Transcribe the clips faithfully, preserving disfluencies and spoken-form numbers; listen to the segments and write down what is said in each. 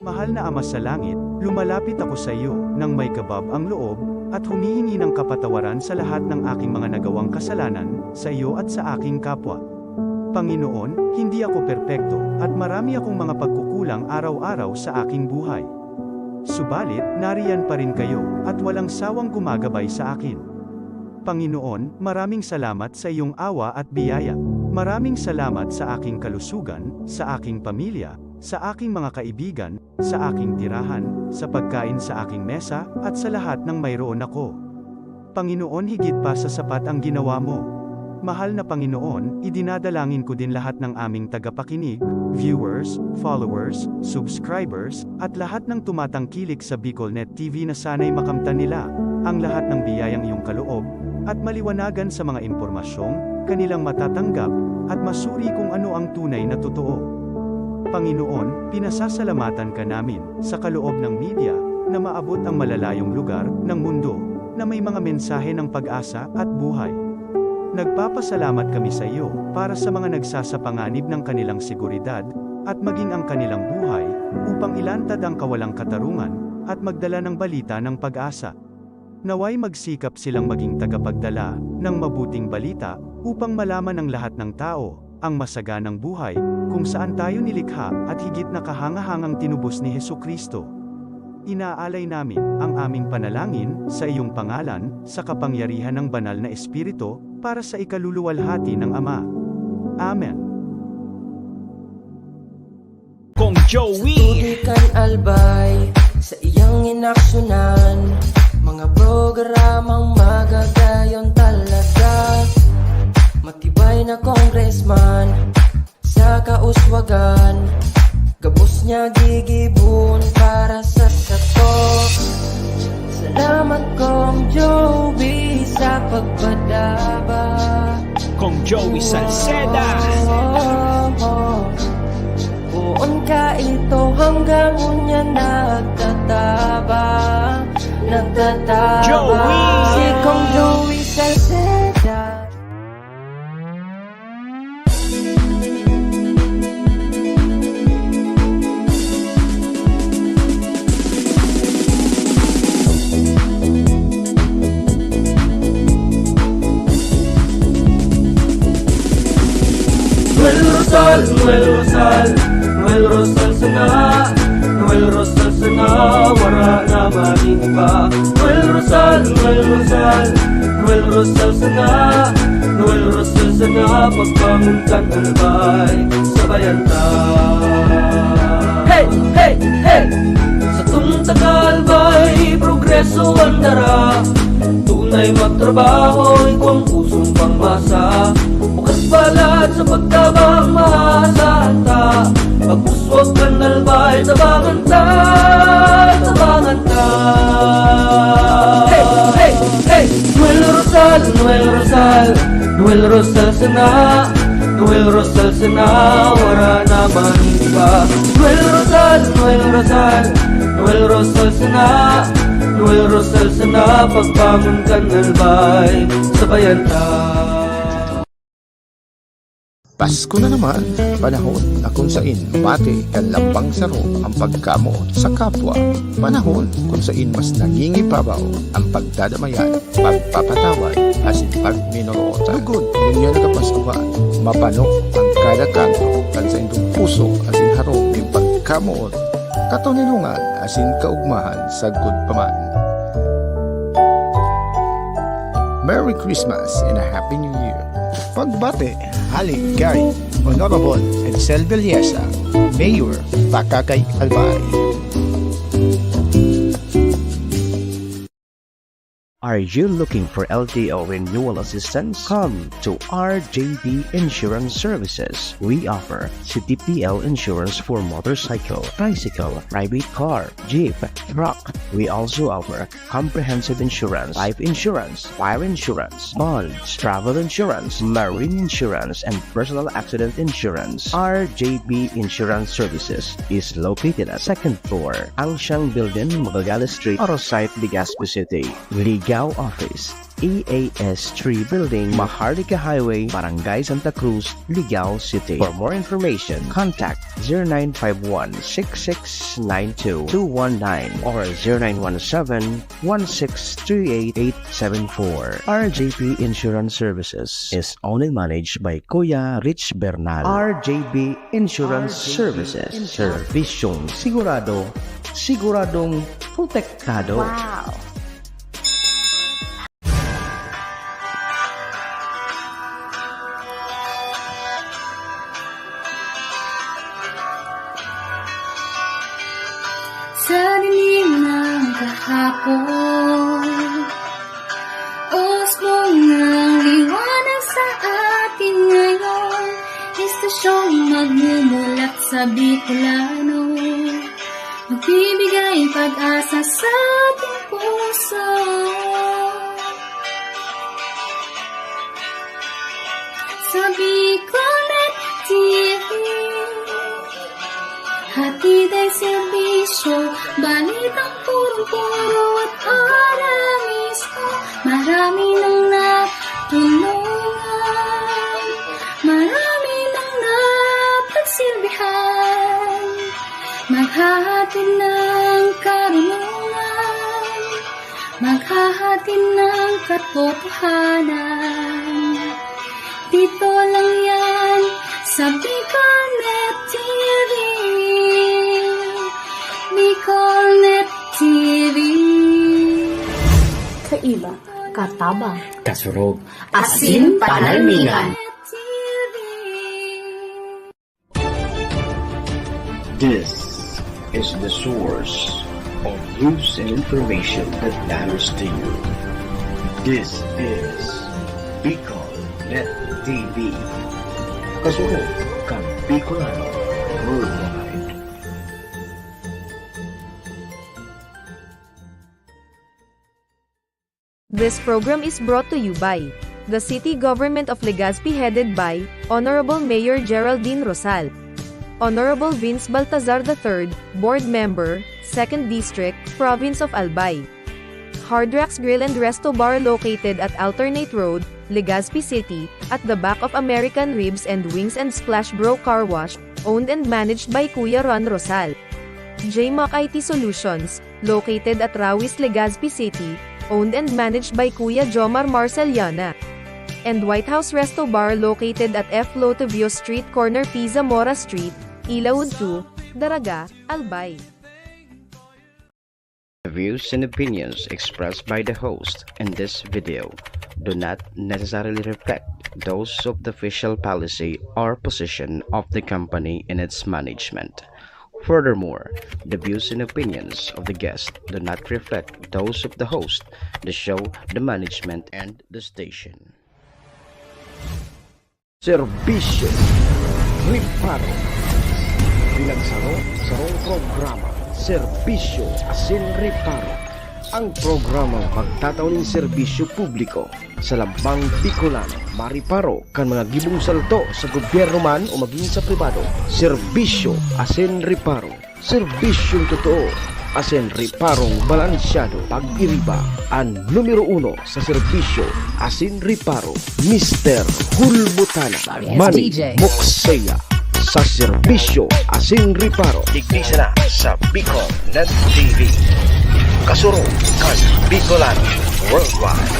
Mahal na Ama sa Langit, lumalapit ako sa iyo nang may kabab ang loob at humihingi ng kapatawaran sa lahat ng aking mga nagawang kasalanan sa iyo at sa aking kapwa. Panginoon, hindi ako perpekto at marami akong mga pagkukulang araw-araw sa aking buhay. Subalit, nariyan pa rin kayo at walang sawang gumagabay sa akin. Panginoon, maraming salamat sa iyong awa at biyaya. Maraming salamat sa aking kalusugan, sa aking pamilya, sa aking mga kaibigan, sa aking tirahan, sa pagkain sa aking mesa, at sa lahat ng mayroon ako. Panginoon, higit pa sa sapat ang ginawa mo. Mahal na Panginoon, idinadalangin ko din lahat ng aming tagapakinig, viewers, followers, subscribers, at lahat ng tumatangkilik sa BicolNet T V na sana'y makamtan nila ang lahat ng biyayang iyong kaloob at maliwanagan sa mga impormasyong kanilang matatanggap at masuri kung ano ang tunay na totoo. Panginoon, pinasasalamatan ka namin sa kaloob ng media na maabot ang malalayong lugar ng mundo na may mga mensahe ng pag-asa at buhay. Nagpapasalamat kami sa iyo para sa mga nagsasapanganib ng kanilang seguridad at maging ang kanilang buhay upang ilantad ang kawalang katarungan at magdala ng balita ng pag-asa. Naway magsikap silang maging tagapagdala ng mabuting balita upang malaman ng lahat ng tao ang masaganang buhay kung saan tayo nilikha at higit na kahangahangang tinubos ni Jesu-Cristo. Inaalay namin ang aming panalangin sa iyong pangalan, sa kapangyarihan ng Banal na Espiritu, para sa ikaluluwalhati ng Ama. Amen. Kong Joey. Tubig kan Albay, sa iyang inaksyonan, mga programang magagayon talaga. Matibay na congressman, sa kauswagan, gabos niya gigibon para sa sato. Salamat, Kong Joey, sa pagpadaba. Kong Joey Salceda. Poon ka ito hanggang unya nagtataba, nagtataba. Joey. Si Kong Joey Salceda. Noel Rosal, Noel Rosal, Noel Rosal sana, Noel Rosal sana, wara na magin iba. Noel Rosal, Noel Rosal, Noel Rosal sana, Noel Rosal sana, pagbangon kan Albay, sabayan ta. Hey, hey, hey! Satong taga-Albay, progreso an dara. Tunay magtrabaho, igwang pusong pangmasa. Bukas palad sa pagtabang, maasahan ta. Pag-uswag kan Albay, tabangan ta, tabangan ta. Hey, hey, hey! Noel Rosal, Noel Rosal, Noel Rosal sana, Noel Rosal sana, wara na man iba. Noel Rosal, Noel Rosal, Noel Rosal sana, Noel Rosal sana, pagbangon kan Albay, sabayan ta. Pasko na naman, panahon na kung sain mati kan lambang saro ang pagkamoot sa kapwa. Panahon kung sain mas nangingibabaw ang pagdadamayan, pagpapatawad, asin pagminorotan. Lugod, ngunyan na Kapaskuhan, mapano ang kada kanto kan saindong puso asin harong nin pagkamoot. Katoninongan asin kaugmahan sagkod pa man. Merry Christmas and a Happy New Year! Pagbati hali kay Honorable Edsel Villesa, Mayor, Pakakay, Albay. Are you looking for L T O renewal assistance? Come to R J B Insurance Services. We offer C T P L insurance for motorcycle, tricycle, private car, jeep, truck. We also offer comprehensive insurance, life insurance, fire insurance, bonds, travel insurance, marine insurance, and personal accident insurance. R J B Insurance Services is located at second floor, Ancang Building, Magallanes Street, Arosite, Legazpi City. Legal Office, A A S three Building, Maharlika Highway, Barangay Santa Cruz, Ligao City. For more information, contact zero nine five one six six nine two two one nine or zero nine one seven one six three eight eight seven four. R J P Insurance Services is owned and managed by Kuya Rich Bernal. R J B Insurance Services. Servisyong sigurado, siguradong protektado. Wow! Sa dilim ng kahapon, usbong ng liwanag sa atin ngayon. Estasyong magmumulat sa Bicolano, magbibigay pag-asa sa ating puso. Sa Bicolnet T V, hatid ang serbisyo, balitang purong-puro at para mismo. Marami nang natulungan, marami nang napagsilbihan. Maghahatid ng karunungan, maghahatid ng katotohanan. Dito lang yan sa Bicolnet T V. Bicolnet T V. Kaiba, katabang, kasurog, asin panalmingan. This is the source of news and information that matters to you. This is Bicol Net T V. Kasunod kan Bicolano Worldwide. This program is brought to you by the City Government of Legazpi, headed by Honorable Mayor Geraldine Rosal, Honorable Vince Baltazar the third, Board Member, Second District, Province of Albay. Hard Rocks Grill and Resto Bar, located at Alternate Road, Legazpi City, at the back of American Ribs and Wings and Splash Bro Car Wash, owned and managed by Kuya Ron Rosal. J Mac I T Solutions, located at Rawis, Legazpi City, owned and managed by Kuya Jomar Marceliana. And White House Resto Bar, located at F Lotivio Street, corner P Zamora Street, Ilaud two, Daraga, Albay. The views and opinions expressed by the host in this video do not necessarily reflect those of the official policy or position of the company in its management. Furthermore, the views and opinions of the guest do not reflect those of the host, the show, the management, and the station. Serbisyo Reparo. Pinagsaro-sarong programa, Serbisyo asin Reparo. Ang programang magtatao nin serbisyo publiko sa lambang Bicolano, mareparo kan mga gibong salto sa gobyerno man o magin sa pribado. Serbisyo asin Reparo. Serbisyong totoo asin reparong balansyado. Pag-iriba an numero uno sa serbisyo asin reparo, Mister Hulbutana, Manny Moksea, sa serbisyo asin reparo. Digdi sana sa Bicol Net T V. Kasurog kan Bicolano Worldwide.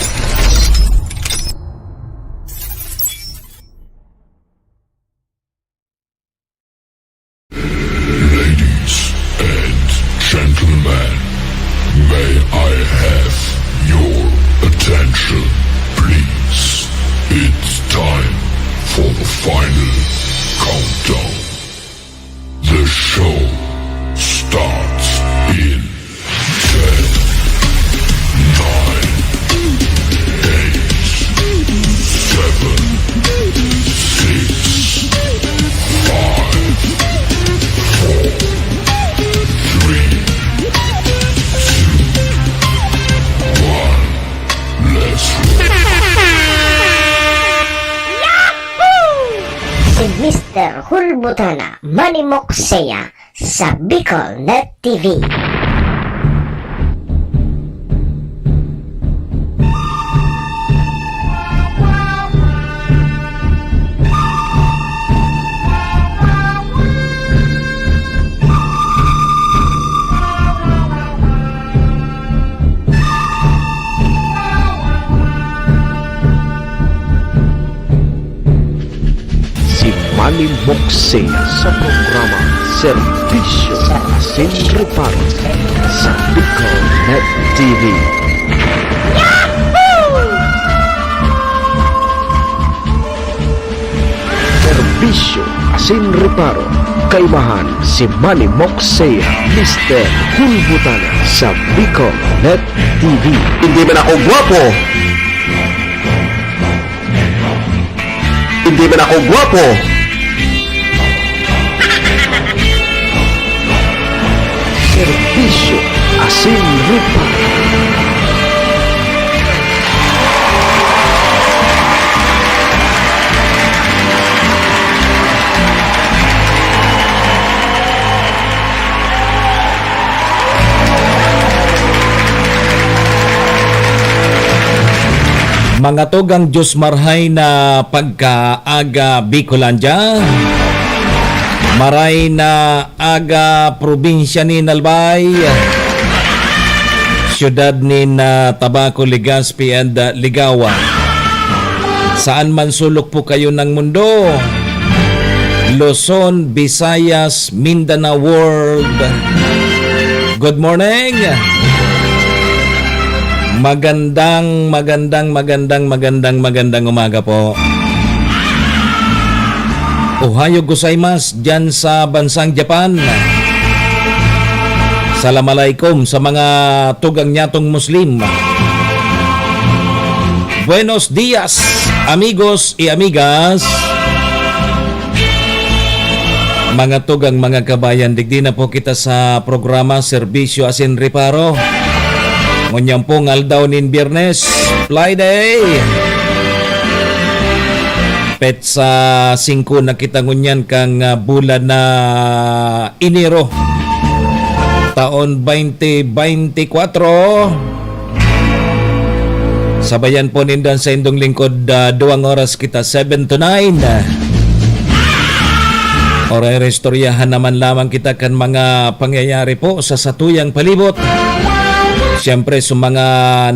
Ladies and gentlemen, may I have your attention, please? It's time for the final countdown. The show starts in ten, nine, eight, seven, six, five, four, three, two, one. Let's roll. Si Mister Hulbutana, Manny Moksea, sa Bicol Net T V. Mokse sa programa Serbisyo sa Asin Reparo sa Bicol Net T V. Serbisyo Asin Reparo, kaimahan si Manny Mokse, Mister Hulbutana sa Bicol Net T V. Hindi man ako gwapo. Hindi man ako gwapo. Serbisyo Asin Reparo. Mga tugang, Diyos marhay na pagkaaga, Bicolandia. Maray na aga, probinsya nin Albay, siyudad nin, ah, Tabaco, Legazpi and, ah, Ligao. Saan man sulok po kayo ng mundo, Luzon, Visayas, Mindanao World. Good morning. Magandang, magandang, magandang, magandang, magandang umaga po. Ohayo gozaimasu diyan sa bansang Japan. Salam alaikum sa mga tugang nyatong Muslim. Buenos dias, amigos y amigas. Mga tugang, mga kabayan, digdi na po kita sa programa Serbisyo Asin Reparo. Ngunyan pong aldaw nin Biyernes, Friday. Petsa singko na kita ngunyan kan, ah, bulan na Enero, taon twenty twenty-four. Sabayan po ninda an saindong lingkod, ah, duwang oras kita, seven to nine. Oray, restoryahan naman lamang kita kan mga pangyayari po sa satuyang palibot. Siyempre, sa mga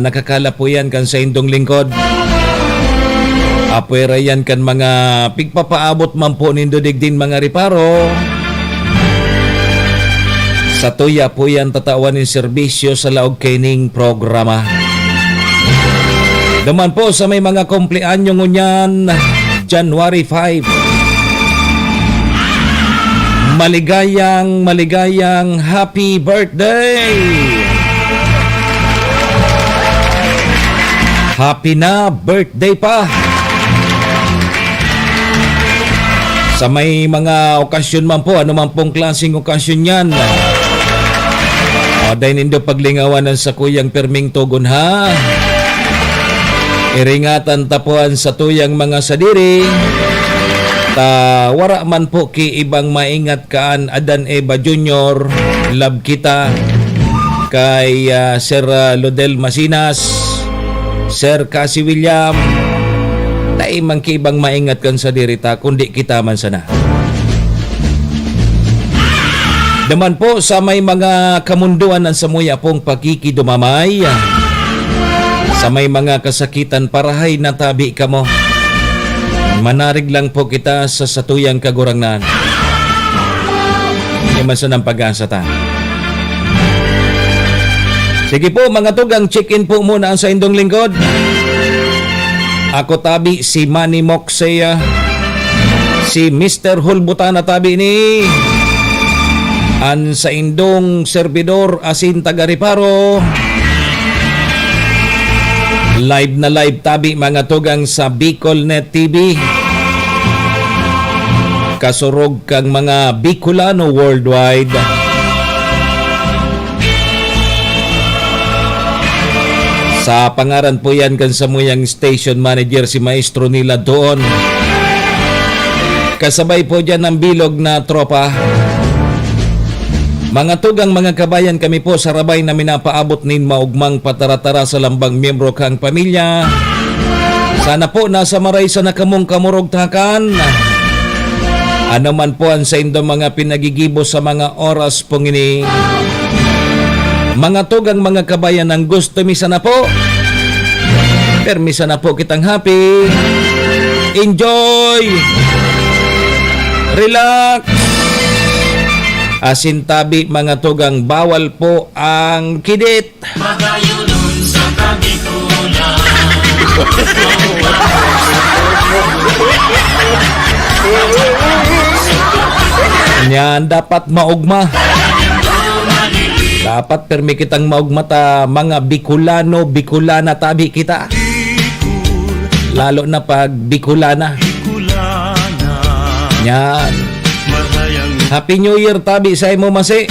nakakalap po yan kan saindong lingkod. Apwera yan kan mga pigpapaabot man po nindo digdin mga reparo. Satuya po yan tatawan nin serbisyo sa laog kaining programa. Duman po sa may mga kumpleanyo ngunyan, January five. Maligayang, maligayang happy birthday! Happy na birthday pa! Sa may mga okasyon man po, ano man pong klaseng okasyon yan, ah, dai nindo paglingawan an sakuyang pirming togon, ha? Iringatan ta po an satuyang mga sadiri, ta wara man po ki ibang maingat kaan Adan Eva Junior, love kita, kay, ah, Sir, ah, Lodel Masinas, Sir Cassie William, dai man ki ibang maingat kan sadiri ta, kundi kita man sana. Duman po sa may mga kamundoan ng samuya pong pakikidumamay, sa may mga kasakitan, parahay na tabi kamo. Manarig lang po kita sa satuyang Kagurangnan. May masanang pag-asa ta. Sige po, mga tugang, check-in po muna ang saindong lingkod. Ako tabi, si Manny Moxea, si Mister Hulbutana tabi ni an saindong serbidor asin taga-reparo. Live na live tabi, mga tugang, sa Bicol Net T V. Kasurog kang mga Bicolano worldwide. Sa pangaran po yan kan samuyang station manager, si Maestro Nila Doon. Kasabay po dyan ang bilog na tropa. Mga tugang, mga kabayan, kami po sarabay na minapaabot nin maugmang pataratara sa lambang miyembro kang pamilya. Sana po nasa maray sana kamong kamurugtakan. Ano man po ang saindong mga pinagigibo sa mga oras pong ini. Mga tugang, mga kabayan, ang gusto mi sana po, permi sana po kitang happy. Enjoy! Relax. Asin tabi, mga tugang, bawal po ang kidit. Magayonon sa Kabikulan. Yan, dapat maugma. Dapat permi kitang maugma ta, mga Bicolano, Bicolana tabi kita. Lalo na pag Bicolana. Yan. Happy New Year, tabi, sa imo, Masi.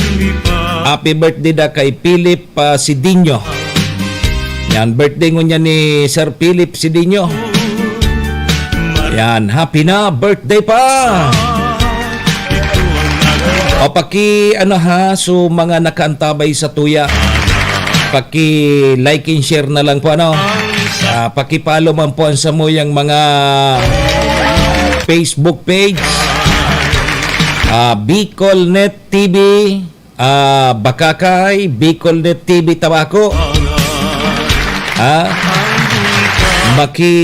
Happy birthday da kay Philip, ah, Sidinho. Yan, birthday ngunyan ni Sir Philip Sidinho. Yan, happy na birthday pa! O, paki, ano ha, so mga nakaantabay sa tuya, paki-like and share na lang po, ano? Ah, paki-follow man po ang samuyang mga Facebook page. Ah, Bicol Net T V, ah, Bakakay, Bicol Net T V Tabaco. Ah, maki,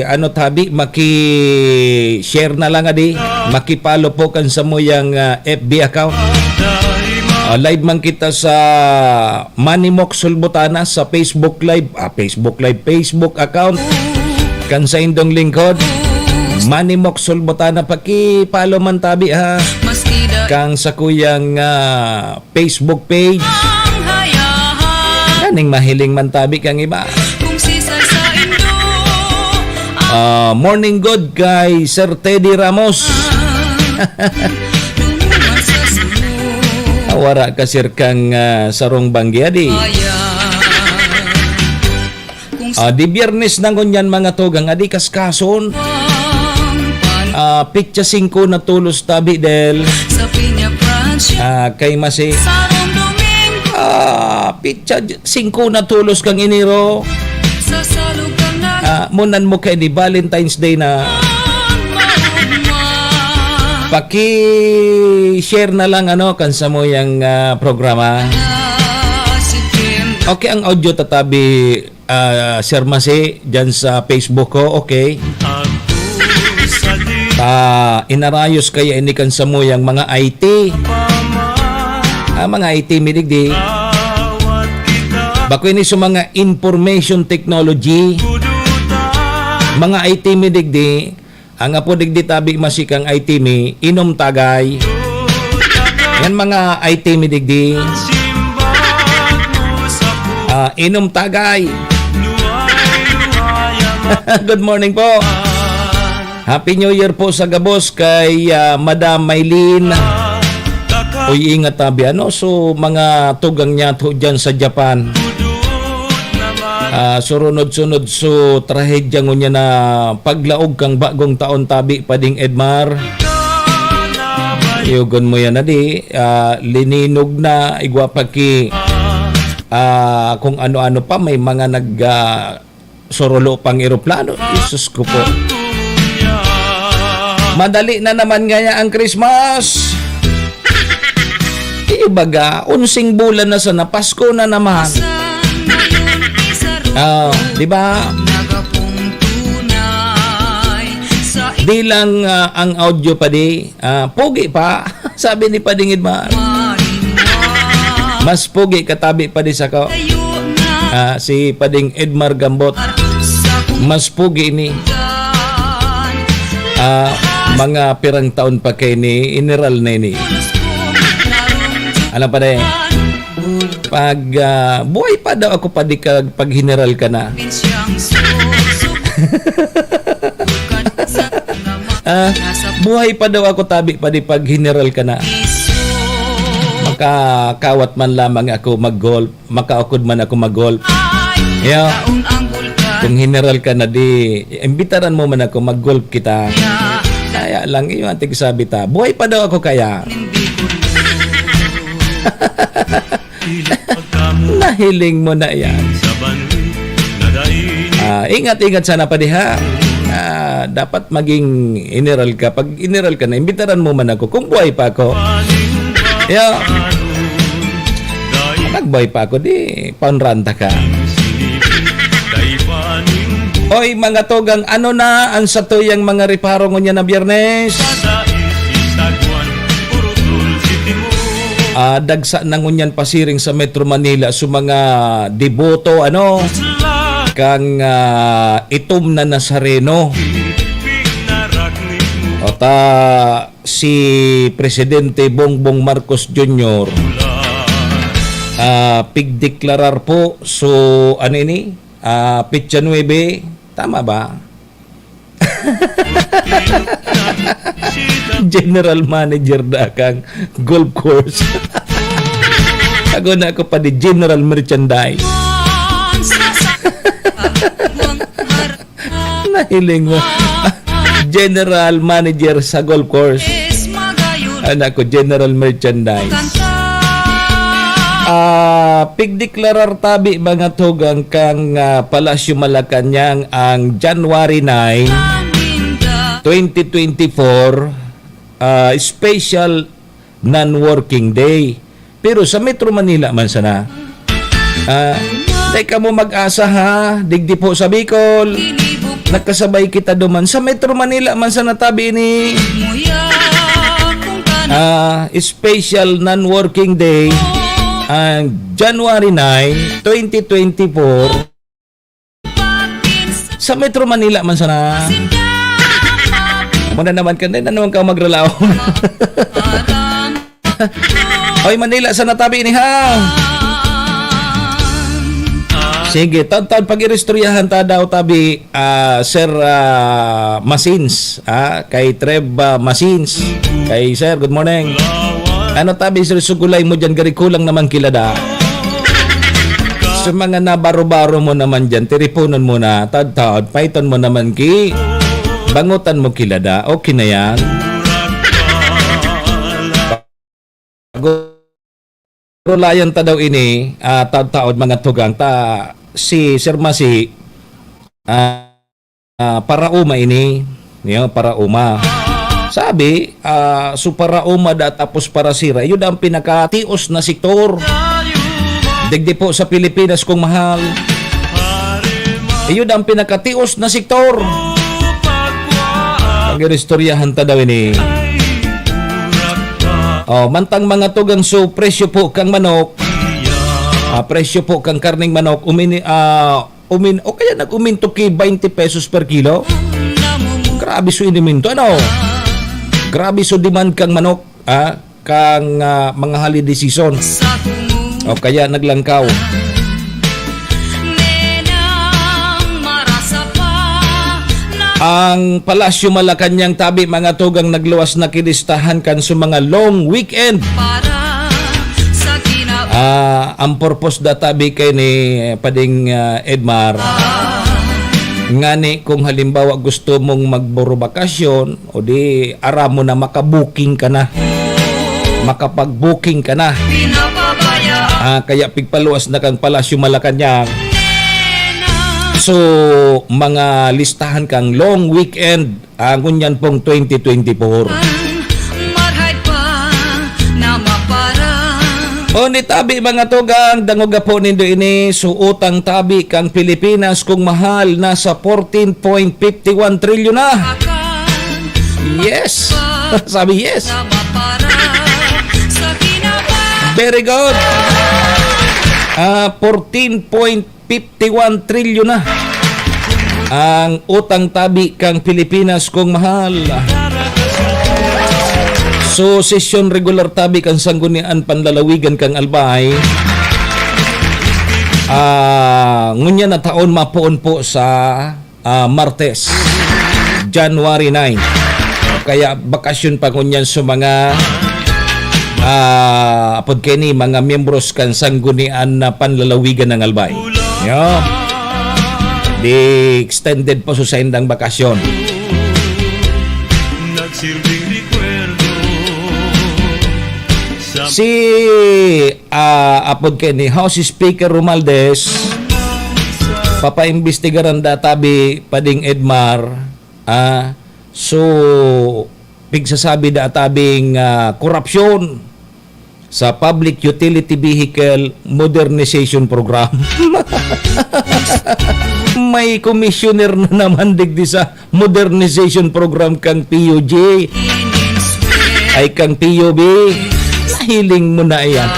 ano tabi, maki-share na lang adi. Maki-follow po kan samuyang, ah, F B account. Ah, live man kita sa Manimok Sulbutana sa Facebook Live, ah, Facebook Live, Facebook account kan saindong lingkod, Manimok Sulbutana. Paki-follow man tabi, ha, kang sakuyang, ah, Facebook page. Kaning mahiling man tabi kang iba. Ah, morning good kay Sir Teddy Ramos. Ah, wara ka, sir, kang, ah, sarong banggi, adi. Ah, di Biyernes na ngunyan, mga tugang, adi kaskason. Ah, pitsa singko na tolos tabi, Del. Ah, kay Masi. Ah, pitsa singko na tolos kang Enero. Ah, munan mo kay di Valentine's Day na. Paki-share na lang, ano, kan samuyang, ah, programa. Okay ang audio ta tabi, ah, Sir Masi, dyan sa Facebook ko, okay. Ah, inarayos kaya ini kan samuyang mga I T. Ah, mga I T mi digdi. Bako ini sa mga information technology. Mga I T mi digdi. Ang apo digdi tabi, Masi, kang I T mi, Inom Tagay. Yan mga I T mi digdi. Ah, Inom Tagay. Good morning po. Happy New Year po sa gabos kay, ah, Madam Maylene. Uy, ingat tabi, ano? So, mga tugang niya to dyan sa Japan. Ah, surunod-sunod, so, trahedya ngunyan na paglaog kang bagong taon tabi, Pading Edmar. Iyogon mo yan, adi. Ah, lininog na, igwa pa ki, ah, kung ano-ano pa, may mga nag, ah, surulo pang eroplano. Jesus ko po. Madali na naman ngaya ang Christmas. Iyo baga, unsing bulan na sana, Pasko na naman. Ah, di ba? Di lang, ah, ang audio pa di, ah, pogi pa. Sabi ni Pading Edmar. Mas pogi katabi pa di sako. Ah, si Pading Edmar Gambot. Mas pogi ni. Ah, mga pirang taon pa kay ni, general na ini. Alam pa di? Pag, ah, buhay pa daw ako pa di ka, pag general ka na. Ah, buhay pa daw ako tabi pa di pag general ka na. Makakawat man lamang ako mag-golf, makaukod man ako mag-golf. Yeah. Kung general ka na di, imbitaran mo man ako, mag-golf kita. Kaya lang, yung ating sabi ta, buhay pa daw ako kaya. Nahiling mo na yan. Ah, ingat-ingat sana pa diha. Ah, dapat maging general ka. Pag general ka na, imbitaran mo man ako kung buhay pa ako. Yeah. Pag buhay pa ako, di, paunranta ka. Oy, mga tugang, ano na ang satuyang mga reparo ngunyan na Biyernes? Ah, dagsa na ngunyan pasiring sa Metro Manila sa mga deboto, ano, kang, ah, itom na Nazareno. O ta, si Presidente Bongbong Marcos Junior, ah, pigdeklarar po, so, ano ini? Ah, petsa nuebe, tama ba? General manager da kang golf course. Ako na ako pa di general merchandise. Nahiling mo. General manager sa golf course. Anak ko, general merchandise. Ah, pigdeklarar tabi, mga tugang, kang, ah, Palasyo Malacañang ang January nine, twenty twenty-four, ah, special non-working day. Pero sa Metro Manila man sana, ah, di kamo mag-asa ha, digdi po sa Bicol, nagkasabay kita duman. Sa Metro Manila man sana tabi ni, ah, special non-working day, ang January nine, twenty twenty-four. Sa Metro Manila man sana. Muna naman ka, na naman ka magralaw. Oy, Manila, sana tabi ni ha. Sige, taon-taon pag-iristoryahan ta daw tabi, ah, Sir, ah, Masins, ah, kay Trev, ah, Masins. Kay Sir, good morning. Ano tabi, Sir, sugulay mo dyan, gari kulang naman kilada. Sa mga nabaro-baro mo naman dyan, tiriponon mo na, taod-taod, paiton mo naman ki, bangutan mo kilada, okay na yan. Gurulayan ta daw ini, ah, taod-taod, mga tugang ta, si Sir Masi, ah, ah, paraoma ini, niyo, paraoma. Sabi, ah, so paraoma da tapos parasira, yun ang pinakatios na sektor. Digdi po sa Pilipinas, kung mahal. Yun ang pinakatios na sektor. Pag-iristoryahan ta daw ini. Oh, mantang mga tugang, so presyo po kang manok. Ah, presyo po kang karning manok, umini-, ah, umin-, o kaya nag-uminto ki twenty pesos per kilo. Grabe so iniminto, ano? Grabe so demand kang manok, ah, kang, ah, mga holiday season. O kaya naglangkaw. Ang Palasyo Malacañang tabi, mga tugang, nagluwas na ki listahan kan sa mga long weekend. Ah, ang purpose da tabi kay ni Pading, ah, Edmar, ngani kung halimbawa gusto mong magbakasyon, o di, aram mo na, makabuking ka na. Makapag-booking ka na. Ah, kaya pigpaluwas na kang Palasyo Malacañang. So, mga listahan kang long weekend, ah, ngunyan pong twenty twenty-four. Marhay pa na mapara. O, ni tabi, mga tugang, dangoga po nindo ini, so utang tabi kang Pilipinas, kung mahal, nasa fourteen point fifty one trilyon na. Yes. Sabi, yes. Very good. Ah, fourteen point fifty one trilyon na ang utang tabi kang Pilipinas, kung mahal. So, sesyon regular tabi kan Sanggunian Panlalawigan kang Albay, ah, ngunyan na taon mapoon po sa, ah, Martes, January nine. Kaya bakasyon pa ngunyan sa mga, ah, apod kini, mga miyembros kan Sanggunian na Panlalawigan ng Albay. Yo. Di extended pa sa saindang bakasyon. Nagsilbing recuerdo sa Si, ah, apod kini, House Speaker Romualdez, papaimbestigaran da tabi, Pading Edmar, ah, so, pigsasabi da tabing, ah, korupsyon sa Public Utility Vehicle Modernization Program. May commissioner na naman digdi sa modernization program kang P U G, ay kang P U B. Nahiling mo na iyan.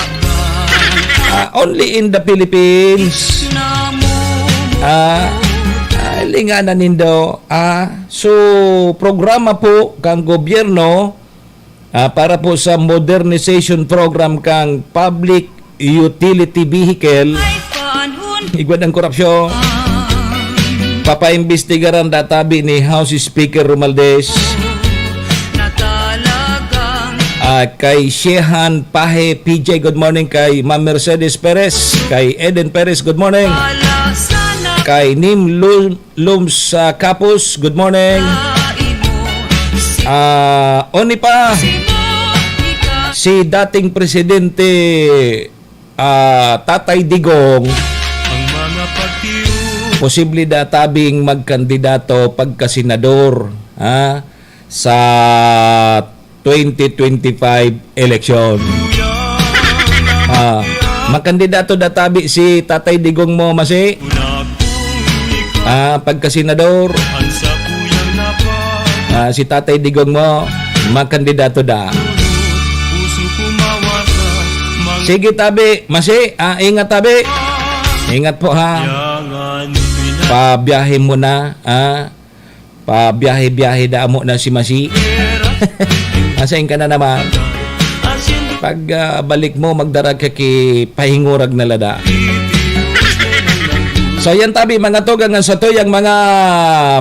Ah, only in the Philippines. Ah, ah, linganan nindo. Ah, so, programa po kang gobyerno, ah, para po sa modernization program kang public utility vehicle. Igwa ng korupsyon. Papaimbestigaran databi ni House Speaker Romualdez. Ah, kay Shehan Pahe P J, good morning. Kay Ma'am Mercedes Perez, kay Eden Perez, good morning. Kay Nim Lum-, Lums, ah, Kapus, good morning. Ah, oni pa, si dating presidente, ah, Tatay Digong, posible databing magkandidato pagkasenador, ha, sa twenty twenty-five election. Ah, makandidato databi si Tatay Digong mo, masi? Ah, pagkasenador. Ah, si Tatay Digong mo, makandidato da. Sige, tabi. Masi, ah, ingat, tabi. Ingat po, ha. Pabiyahe mo na, ah. Pabiyahe-biyahe da amo na si Masi. Asain ka na naman. Pag, ah, balik mo, magdara ka ki pahingurag na lada. So, yan tabi, mga tugang, ang satuyang mga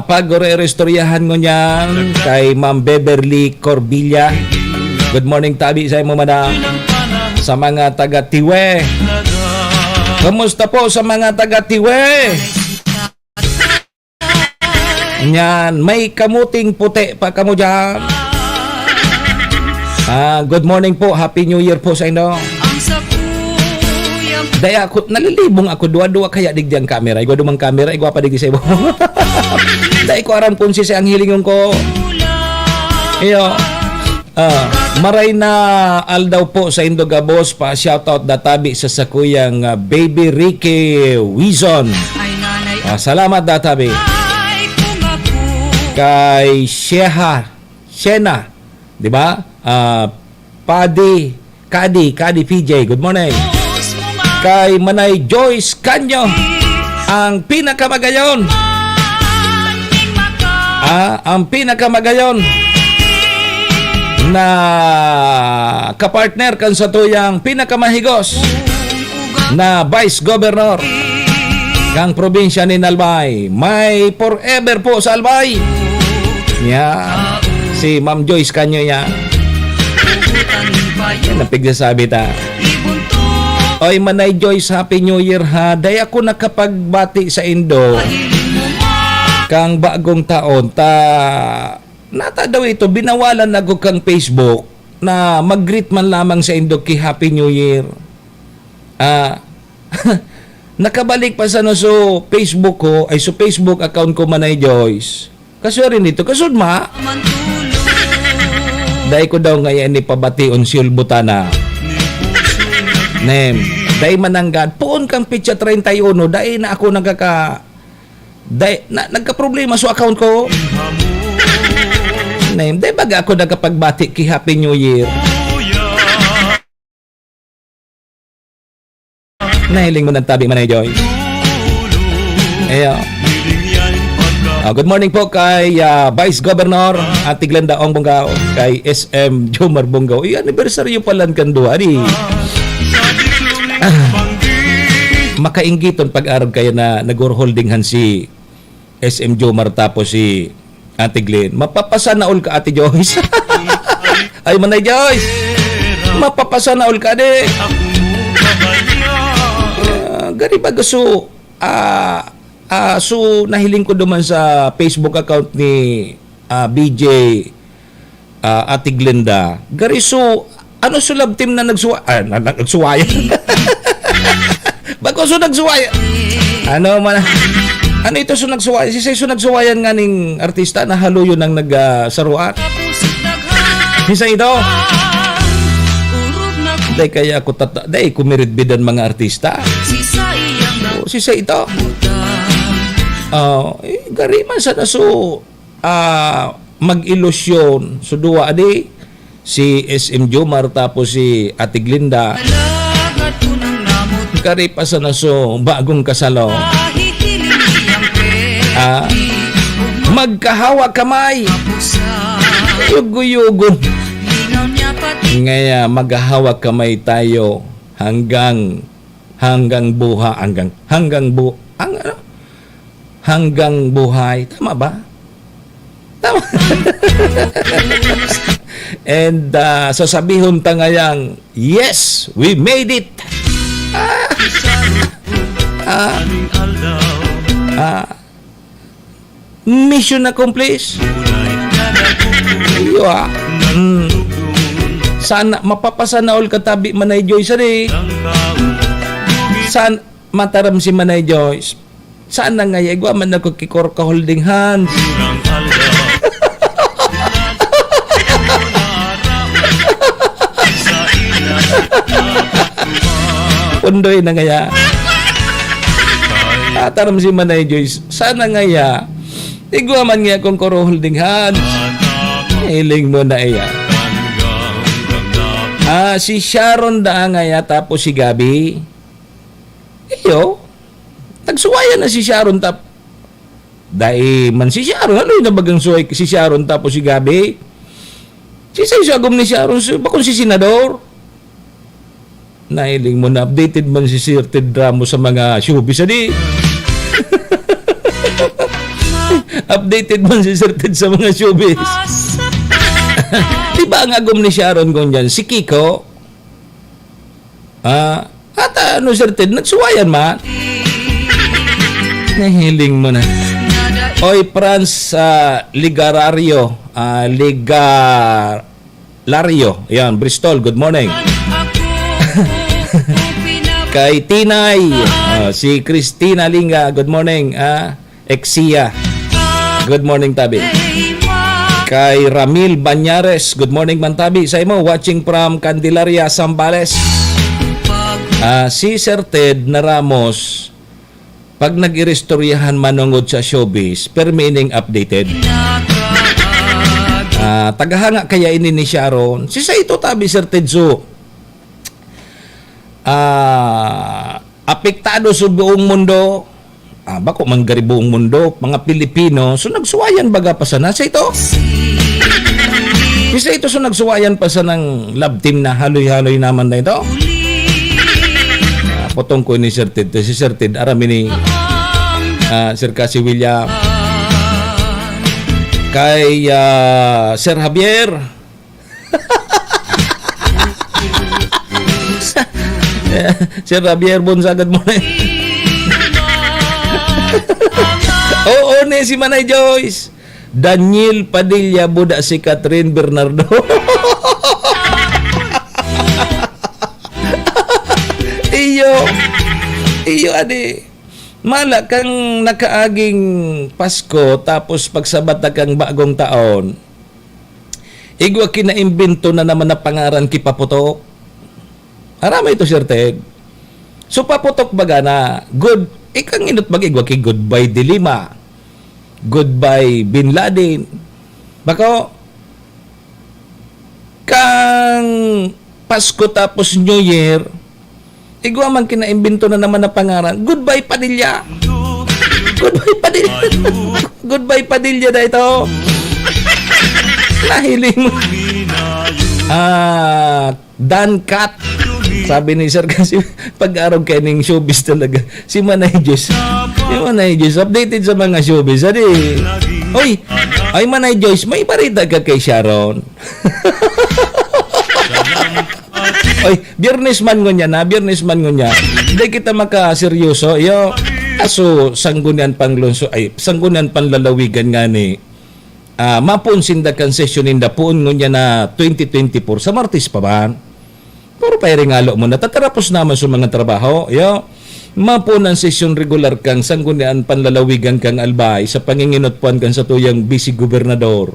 pag-ore-istoryahan ngunyan kay Ma'am Beverly Corbilla. Good morning, tabi, sa imo, madam. Sa mga taga Tiwe. Kumusta po sa mga taga Tiwe? Nyan, may kamuting puti pa kamo dyan. Ah, good morning po. Happy New Year po sa inyo. Dai ako, nalilibong ako. Duwa-duwa kaya digdi ang camera. Igwa dumang camera, igwa pa digdi sa ibo. Dai ko aram kung sisay ang hilingon ko. Iyo. Ah, maray na aldaw po sa indo gabos, pa-shoutout databi sa sakuyang, ah, Baby Ricky Wizon. Ah, salamat databi. Kay Sheha, Shena, di ba? Ah, Padi, Kadi, Kadi P J, good morning. Kay Manay Joyce Canyo, ang pinakamagayon. Ah, ang pinakamagayon na kapartner kan satuyang pinakamahigos na Vice Governor kang probinsya nin Albay. May forever po sa Albay. Yan. Si Ma'am Joyce Canyo yan. Yan ang pigsasabi ta. Oy, Manay Joyce, Happy New Year, ha. Dai ako nakapagbati sa indo kang bagong taon. Ta, nata daw ito, binawalan ako kang Facebook na mag-greet man lamang sa indo ki Happy New Year. Ah, nakabalik pa sa no, so Facebook ko, ay, so Facebook account ko, Manay Joyce. Kaswari nito, kasud ma. Dai ko daw ngayon ni pabation si Ulbutana. Nem, dai mananggad. Poon kang petsa treinta y uno, dai na ako nagkaka-, dai, na, nagkaproblema sa account ko. Nem, dai baga ako nagkapagbati ki Happy New Year. Nahiling mo ng tabi, Manay Joy? Ayo. Ah, good morning po kay, ah, Vice Governor Ate Glenda Ong Bongao, kay S M Jomar Bongao. Ay, anibersaryo pala kan duwa, di. Ah, makainggiton pag-arog kaya na naghoholding hands si S M Jomar tapos si Ate Glenn. Mapapasana all ka, Ate Joyce. Ay, Manay Joyce. Mapapasana all ka, di. Ah, gari baga so, ah, ah, so nahiling ko duman sa Facebook account ni, ah, B J, ah, Ate Glenda. Gari so, ano so love team na nagsuwa-, ah, na, na, nagsuwayan? Bako so nagsuwayan? Ano man, ano ito so nagsuwayan? Si so nagsuwayan nga ning artista na haluyon ang nag, ah, saruan? Sisa ito? Dai kaya ako tata-, dai ko miridbidan mga artista. Oh, sisa ito? Oh, eh, gari man sana so, ah, mag-ilusyon. So, duwa, adi, si S M Jomar, tapos si Ate Glinda. Kari pa sana so bagong kasalo. Ah, magkahawak kamay. Yugo-yugo. Ngaya, maghahawak kamay tayo hanggang, hanggang buha, hanggang, hanggang bu-, ang, ano? Hanggang buhay. Tama ba? Tama. And, ah, sasabihon ta ngayang, "Yes, we made it!" Ah. Ah. Ah. Mission accomplished. Iyo, ah. Mm. Sana, mapapasana all ka tabi, Manay Joyce, ari. San-, mataram si Manay Joyce. Sana nga, igwa man ako ki Korka holding hands. Pundoy na ngaya. Ataram si Manay Joyce, sana ngaya, igwa man ngaya kong koro holding hands. Hiling mo na iya. Ah, si Sharon daa ngaya, tapos si Gabby. Iyo, nagsuwayan na si Sharon tap-, dai man si Sharon. Ano yung nabagang suway si Sharon tapos si Gabby? Si Saiso agom ni Sharon, si, bakong si Senador? Nahiling mo na updated man si Sir Ted Ramos sa mga showbiz, adi? Updated man si Sir Ted sa mga showbiz. Di ba ang agom ni Sharon kung dyan? Si Kiko? Ah, at, ah, ano, Sir Ted, nagsuwayan man? Nahiling mo na. Oy, Franz, ah, Ligarario, ah, Liga-, Lario. Ayan, Bristol, good morning. Kay Tinay, ah, si Christina Linga, good morning, ah, Exia. Good morning, tabi. Kay Ramil Banyares, good morning man, tabi. Sa imo, watching from Candelaria, Zambales. Ah, si Sir Ted na Ramos, pag nag-iristoryahan manongod sa showbiz, permi ining updated. Ah, tagahanga kaya ini ni Sharon? Si sa ito, tabi, Sir Ted, so, ah, apektado sa buong mundo. Ah, bako man gari buong mundo, mga Pilipino. So, nagsuwayan baga pa sana sa ito? Isa ito, so, nagsuwayan pa sa nang love team na haloy-haloy naman na ito. Ah, putong ko ni Sir Ted. Si Sir Ted, aram ini, ah, Sir Cassie William. Kay, ah, Sir Javier. Sir Javier Bonsa, good morning. Oo, ni si Manay Joyce. Daniel Padilla, buda si Catherine Bernardo. Iyo. Iyo, adi. Mala kang nakaaging Pasko, tapos pagsabat na kang bagong taon, igwa kinaimbento na naman na pangaran ki Paputok. Aram mo ito, Sir Ted? So, Paputok baga na, good, ikang inot mag-igwa ki Goodbye Dilima, Goodbye Bin Laden. Bako, kang Pasko tapos New Year, igwa man kinaimbento na naman na pangaran. Goodbye, Padilla. Goodbye, Padilla. Goodbye, Padilla na ito. Nahiling mo. Ah, Dan Cat. Sabi ni Sir kasi, pag-arog kayo ning showbiz talaga. Si Manay Diyos. Si Manay Diyos, updated sa mga showbiz. Adi, oy, ay, Manay Joyce, may barita ka kay Sharon? Oy, Biyernes man ngunyan, ha? Biyernes man ngunyan. Hindi kita makaseryoso. Iyo, aso, Sanggunian Panglunso, ay, Sanggunian Panlalawigan nga ni, ah, mapoon sinda kan sesyon ninda poon ngunyan na twenty twenty-four. Sa Martes pa ba? Pero pairingalo mo na, tatarapos naman sa mga trabaho. Iyo, mapoon ang sesyon regular kang Sanggunian Panlalawigan kang Albay sa panginginot puan kan satuyang Vice Gobernador.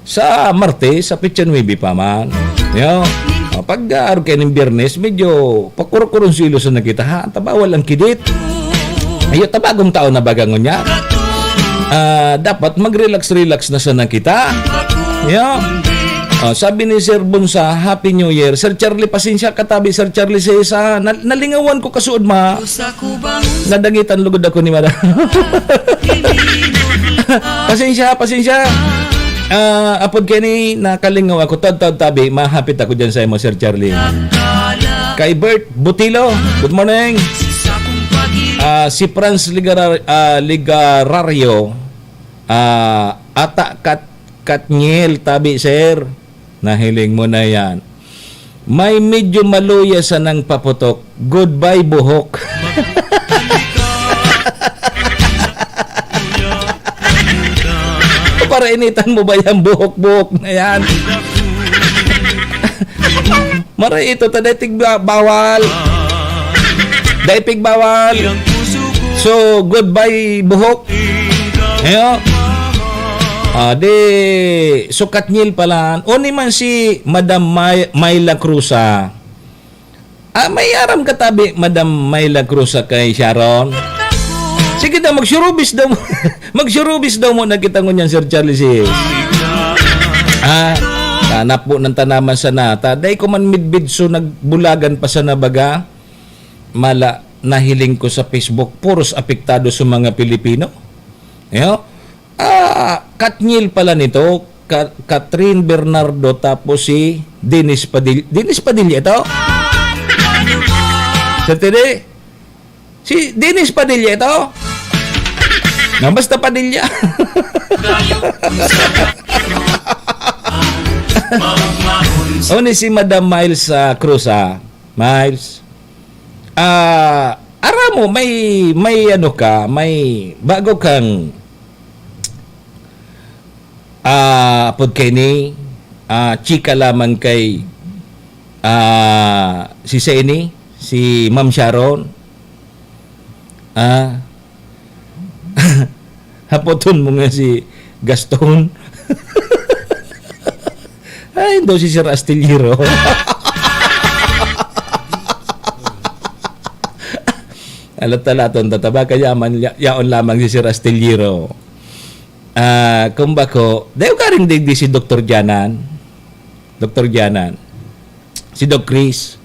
Sa Martes, sa petsa nuebe pa man. Yo. O, pag, ah, arog kayo ning Biyernes, medyo pakurok-kurong selos na kita, ha? Ta bawal ang kidit. Ayo, ta bagong taon na baga ngunyan. Ah, dapat mag-relax-relax na sana kita. Yo. Ah, sabi ni Sir Bunsa, "Happy New Year." Sir Charlie, pasensya ka tabi, Sir Charlie, sa, sa, na-, nalingawan ko kasuod, ma. Nadangitan lugod ako ni Madam. Pasensya, pasensya. Ah, apod kini, nakalingaw ako. Taod-taod tabi, mahapit ako dyan sa imo, Sir Charlie. Kay Bert Butilo, good morning. Ah, si Franz Ligarar-, ah, Ligarario, ah, ata kat-, Katniel, tabi, sir. Nahiling mo na yan. May medyo maluya sanang paputok. Goodbye, buhok. Para initan mo ba yan, buhok-buhok na yan? Maray ito, ta dai tigba-, bawal. Dai pigbawal. So, goodbye, buhok. Ayo. Ah, di, sukat nyil pala. O ni man si Madam May-, Myla Cruza. Ah, may aram ka tabi, Madam Myla Cruza, kay Sharon? Sige daw, magsurubis daw mo. Magsurubis daw mo na kita ngunyan, Sir Charlie, si, ah, hanap mo ng tanaman sana. Ta, dai ko man midbid, so nagbulagan pa sana baga. Mala, nahiling ko sa Facebook, puros apektado sa mga Pilipino. Ayo? Ah, Katniel pala nito, Ka-, Catherine Bernardo, tapos si Dennis Padil-, Dennis Padilla ito? Sir Teddy? Si Dennis Padilla ito? Na, basta Padilla. O ni si Madam Miles, ah, Cruz, ah. Miles. Ah, aram mo, may, may ano ka, may bago kang, ah, apod kaini, ah, chika lamang kay, ah, si Seni, si Ma'am Sharon. Ah, hapoton mo nga si Gaston. Ay, daw si Sir Astillero. Alat-alaton, tataba ka yaman, ya-, yaon lamang si Sir Astillero. Ah, kung bako, dayo ka rin digdi si Doktor Janan. Doktor Janan. Si Doc Chris.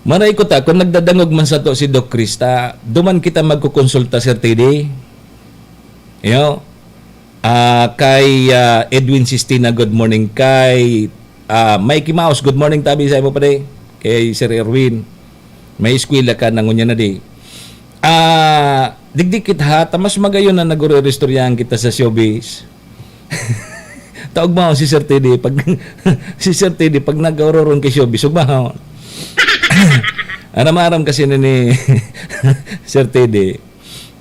Maray ko ta, kung nagdadangog man sato si Doc Chris, ta, duman kita magkukonsulta, Sir T D. Iyo. Ah, kay, ah, Edwin Sistina, good morning. Kay, ah, Mikey Mouse, good morning, tabi sa imo, pare. Kay Sir Erwin. May eskwela ka na ngunyan na di. Ah, digdi kita ha, ta mas magayon na nagre-istoryahan kita sa showbiz. Taog mo si Sir T D, pag, si Sir T D, pag nag-aororon kay showbiz, ugmahon. Aram-aram kasi na ni Sir T D.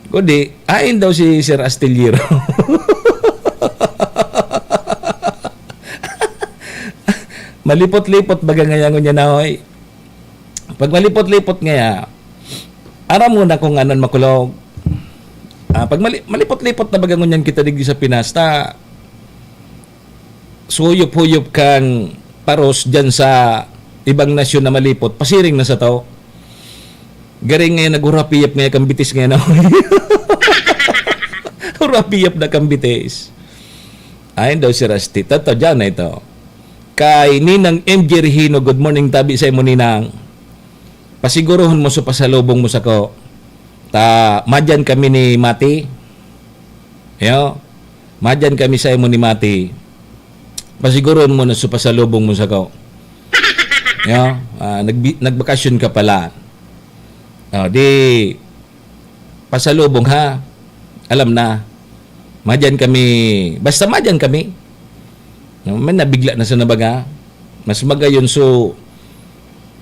Kundi, ain daw si Sir Astillero. Malipot-lipot baga ngayon niya na, hoy. Pag malipot-lipot ngaya, aram mo na kung anon makulog. Ah, pag mali-, malipot-lipot na baga ngunyan kita digdi sa Pinas, ta suyop-huyop kang paros dyan sa ibang nasyon na malipot, pasiring na sa tao. Garing ngayon, naghurapiyap ngayon kang bitis ngayon. Hurapiyap na kang bitis. Ayun daw si Rusty. Totoo dyan na ito. Kay Ninang M J Regino, good morning, tabi sa imo, Ninang. Pasiguruhon mo sa pasalubong mo sako. Ta, madyan kami ni Mati. Yo, madyan kami sa imo ni Mati. Pasiguruhon mo na sa pasalubong mo sako. Yo, ah, nagbi-, nagbakasyon ka pala. Oh, di, pasalubong ha. Alam na. Madyan kami. Basta madyan kami. No, may nabigla na sa nabaga. Mas magayon so,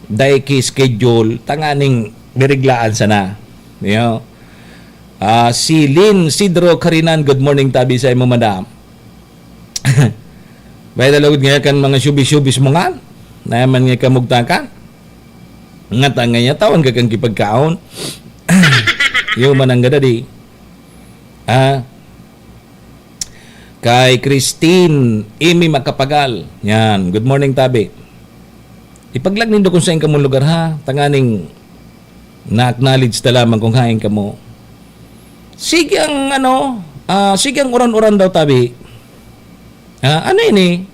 dai ki schedule, tanganing biriglaan sana. Yo. Ah, si Lynn Sidro Karinan, good morning, tabi sa imo, madam. Bay, dalugod nga kan mga showbiz-showbiz mo nga. Naman nga kamugtakan. Nga tanga niya, tawan ka kang kipagkaon. Yo man ang gadadi. Ah, kay Christine Amy Macapagal. Yan. Good morning, tabi. Ipaglag nindo kung saan kamong lugar, ha? Tanganing na-acknowledge ta lamang kung hain kamo. Sige ang, ano, ah, sige ang uran-uran daw, tabi. Ah, ano ini?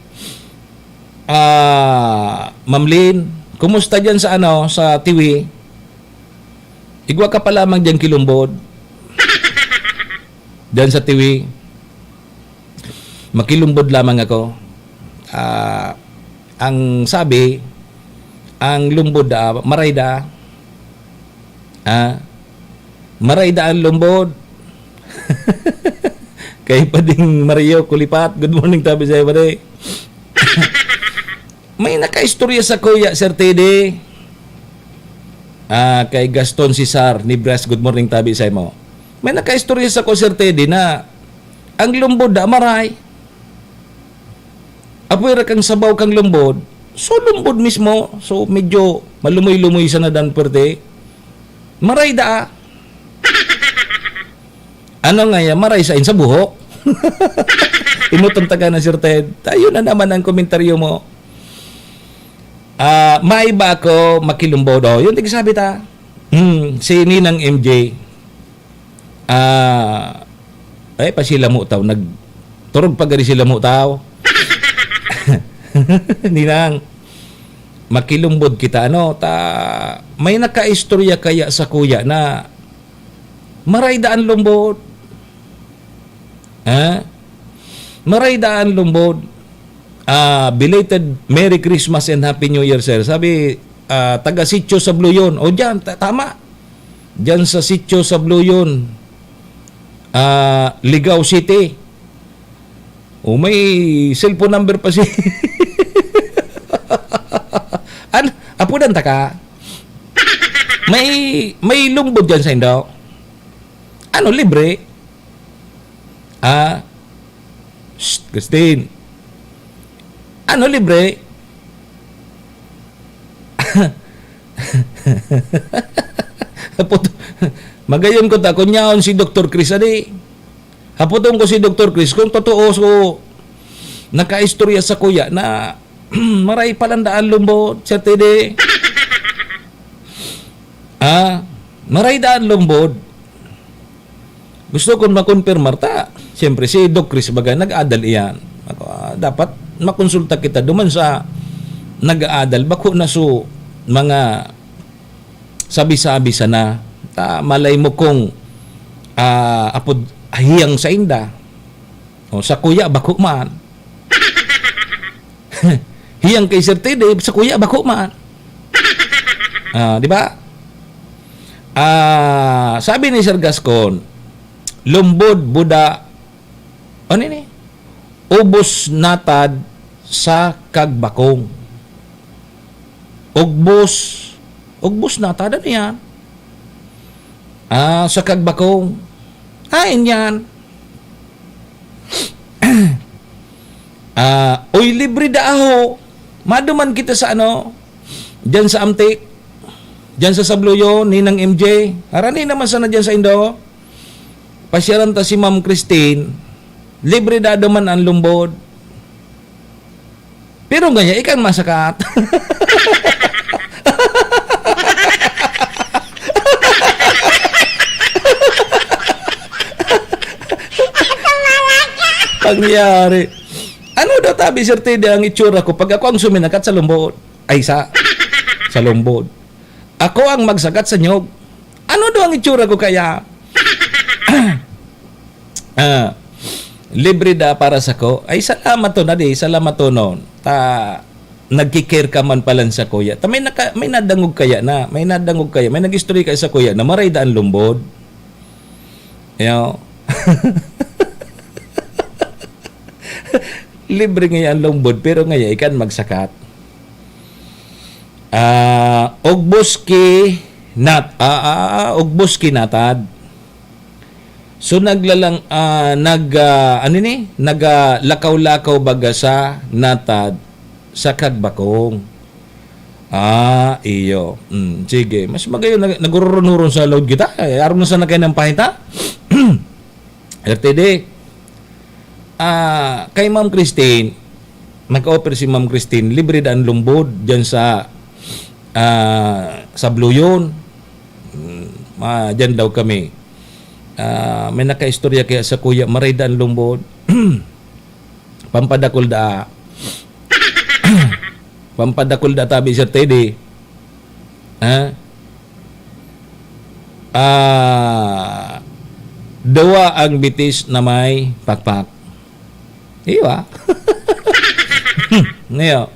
Ah, Ma'am Lynn, kumusta diyan sa ano, sa Tiwi? Igwa ka pa lamang diyan kilumbod. Diyan sa Tiwi. Makilumbod lamang ako. Ah, ang sabi, ang lumbod, ah, maray da. Ah, maray da ang lumbod. Kay Pading Mario Kulipat. Good morning, tabi sa'yo, pare. May nakaistorya sa kuya, Sir Teddy. Ah, kay Gaston Cesar Nibras, good morning, tabi sa'yo mo. May nakaistorya sa ko, Sir Teddy, na ang lumbod da maray. Apoy ra kang sabaw kang lumbod. So, lumbod mismo. So, medyo malumoy-lumoy siya na dan pwerte. Maray da. Ano nga yan? Maray sa sa buhok. Inutang taga na, Sir Ted. Tayo na naman ang komentaryo mo. Ah, may ba ako makilumbod? Oh, yun, tigsabi ta. Hmm, si Ninang M J. Ah, ay, pa sila mo tao. Nag-, turog pa gari sila mo tao. Ninang, makilumbod kita, ano? Ta, may nakaistorya kaya sa kuya na maray daan lumbod? Ha? Maray daan lumbod. Ah, belated Merry Christmas and Happy New Year, sir. Sabi, ah, taga Sitio Sabluyon. O, dyan, ta-, tama. Dyan sa Sitio Sabluyon, ah, Ligao City. O, may cellphone number pa si an-, apudan ta ka. May, may lumbod dyan sa indo. Ano, libre? Ah, shh, Christine. Ano, libre? Hapot-, magayon ko ta, kun yaon si Doktor Chris, adi. Hapoton ko si Doktor Chris, kung totoo, so, nakaistorya sa kuya na maray palandaan lumbod, Sir Teddy. Ah, maray daan lumbod. Gusto kong makonfirmar ta. Siyempre, si Doc Chris baga, nag-adal iyan. Ako, ah, dapat makonsulta kita duman sa nag-aadal. Bako na so mga sabi-sabi sana. Ta, malay mo kung, ah, apod hiyang sainda. O, sa kuya, bako man. Hiyang kay Sir Teddy, sa kuya, bako man. Ah, di ba? Ah, sabi ni Sir Gascon, lumbod, buda, ano ini? Ubos natad sa kagbakong. Ugbos. Ugbos natad, ano yan? Ah, sa kagbakong. Ah, yan. Ah, uy, libre da aho. Maduman kita sa ano, dyan sa Amtik, dyan sa Sabluyon, Ninang M J. Harani naman sana dyan sa Indo. Pasyalan ta si Ma'am Christine. Libre da duman ang lumbod. Pero ngaya, ikan masakat. Pangyari. Ano daw tabi, Sir Teddy, ang itsura ko pag ako ang suminakat sa lumbod? Ay, sa, sa lumbod. Ako ang magsakat sa nyog. Ano daw ang itsura ko kaya? Ah, libre da para sa ko. Ay, salamat to, nadi. Salamat to, no. Ta, nagki-care ka man palan sa kuya. Ta, may naka-, may nadangog kaya na. May nadangog kaya. May nag-istorya kaya sa kuya na maray daan lumbod. Yo. Libre ngaya ang lumbod, pero ngaya ikan magsakat. Ah, ugbos ki nat-, ah, ah, ah, ugbos ki natad. So, naglalang, ah, nag, ah, ano ni? Nag, ah, lakaw-lakaw baga sa natad sa kagbakong. Ah, iyo. Mm, sige. Mas magayon na, nagururunurun sa load kita. Eh, aram na sana kayo ng pahita. R T D. Ah, kay Ma'am Christine, nag-offer si Ma'am Christine, libre daan lumbod dyan sa, ah, sa Blue Yun. Mm, ah, dyan daw kami. Ah, may nakaistorya kaya sa kuya, maray daan lumbod. Pampadakol da. Pampadakul da tabi, Sir Teddy. Ha? Ah, duwa ang bitis na may pakpak. Iyo, ah. Ngayon,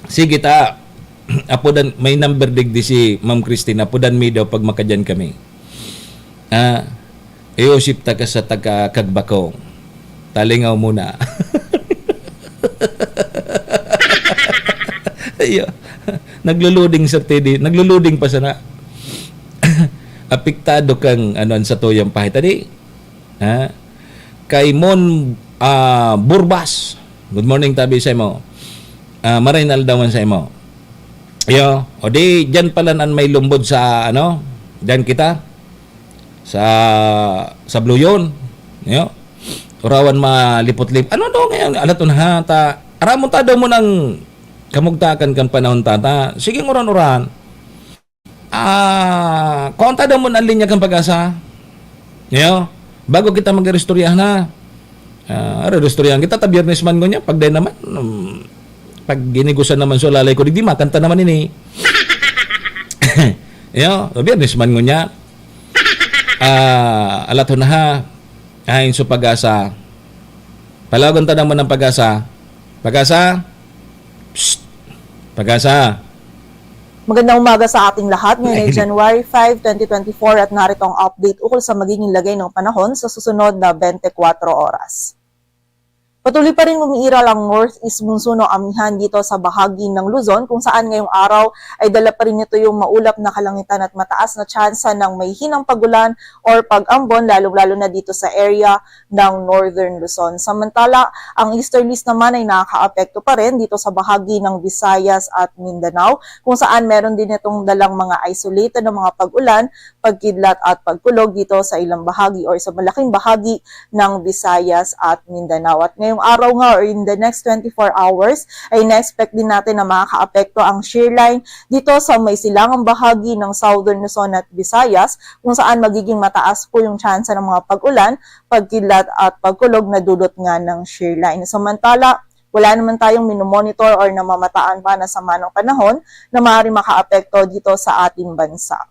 sige ta. Apodan, may number digdi si Ma'am Christine. Apodan mi daw pag makadyan kami. Ah, iusip ta ka sa taga Kagbakong. Talingaw muna. Iyo. Nagluluding, Sir Teddy. Nagluluding pa sana. Apektado kang, ano, ang satuyang pahit. Adi, ha? Kay Mon, ah, Burbas. Good morning, tabi sa imo. Ah, maray na aldawan sa imo. Iyo. O di, dyan pala an may lumbod sa, ano, dyan kita. Sa, sa Bluyon. Iyo. Urawan malipot-lip. Ano daw ngayon? Alaton ha, ta, aramon ta daw mo ng kamugtakan kan panahon, tata. Sige, uran-uran. Ah, konta daw mo ang linya kan Pag-asa. Iyo. Bago kita mag-iristoryahan na. Ah, iristoryahan kita, ta Biyernes man ngunyan, pag day naman, um, pag ginigusan naman sa lalay ko, digdi makanta naman ini. Iyo, ta Biyernes man ngunyan. Ah, alaton ha. Ahin so Pag-asa. Palagon ta naman ng Pag-asa. Pag-asa? Psst! Pag-asa? Magandang umaga sa ating lahat. Ngayon ay January five, twenty twenty-four at narito ang update ukol sa magiging lagay ng panahon sa susunod na twenty-four oras. Patuloy pa rin umiiral ang northeast monsoon o amihan dito sa bahagi ng Luzon, kung saan ngayong araw ay dala pa rin nito yung maulap na kalangitan at mataas na tsansa ng may hinang pagulan or pag-ambon, lalong-lalo na dito sa area ng Northern Luzon. Samantala, ang easterlies naman ay nakakaapekto pa rin dito sa bahagi ng Visayas at Mindanao, kung saan meron din itong dalang mga isolated na mga pag-ulan, pagkidlat at pagkulog dito sa ilang bahagi or sa malaking bahagi ng Visayas at Mindanao. At ngayong araw nga or in the next twenty-four hours, ay na-expect din natin na makakaapekto ang shear line dito sa may silangang bahagi ng Southern Luzon at Visayas, kung saan magiging mataas po yung tsansa ng mga pag-ulan, pagkidlat at pagkulog na dulot nga ng shear line. Samantala, wala naman tayong minomonitor or namamataan pa na sama ng panahon na maaaring makaapekto dito sa ating bansa.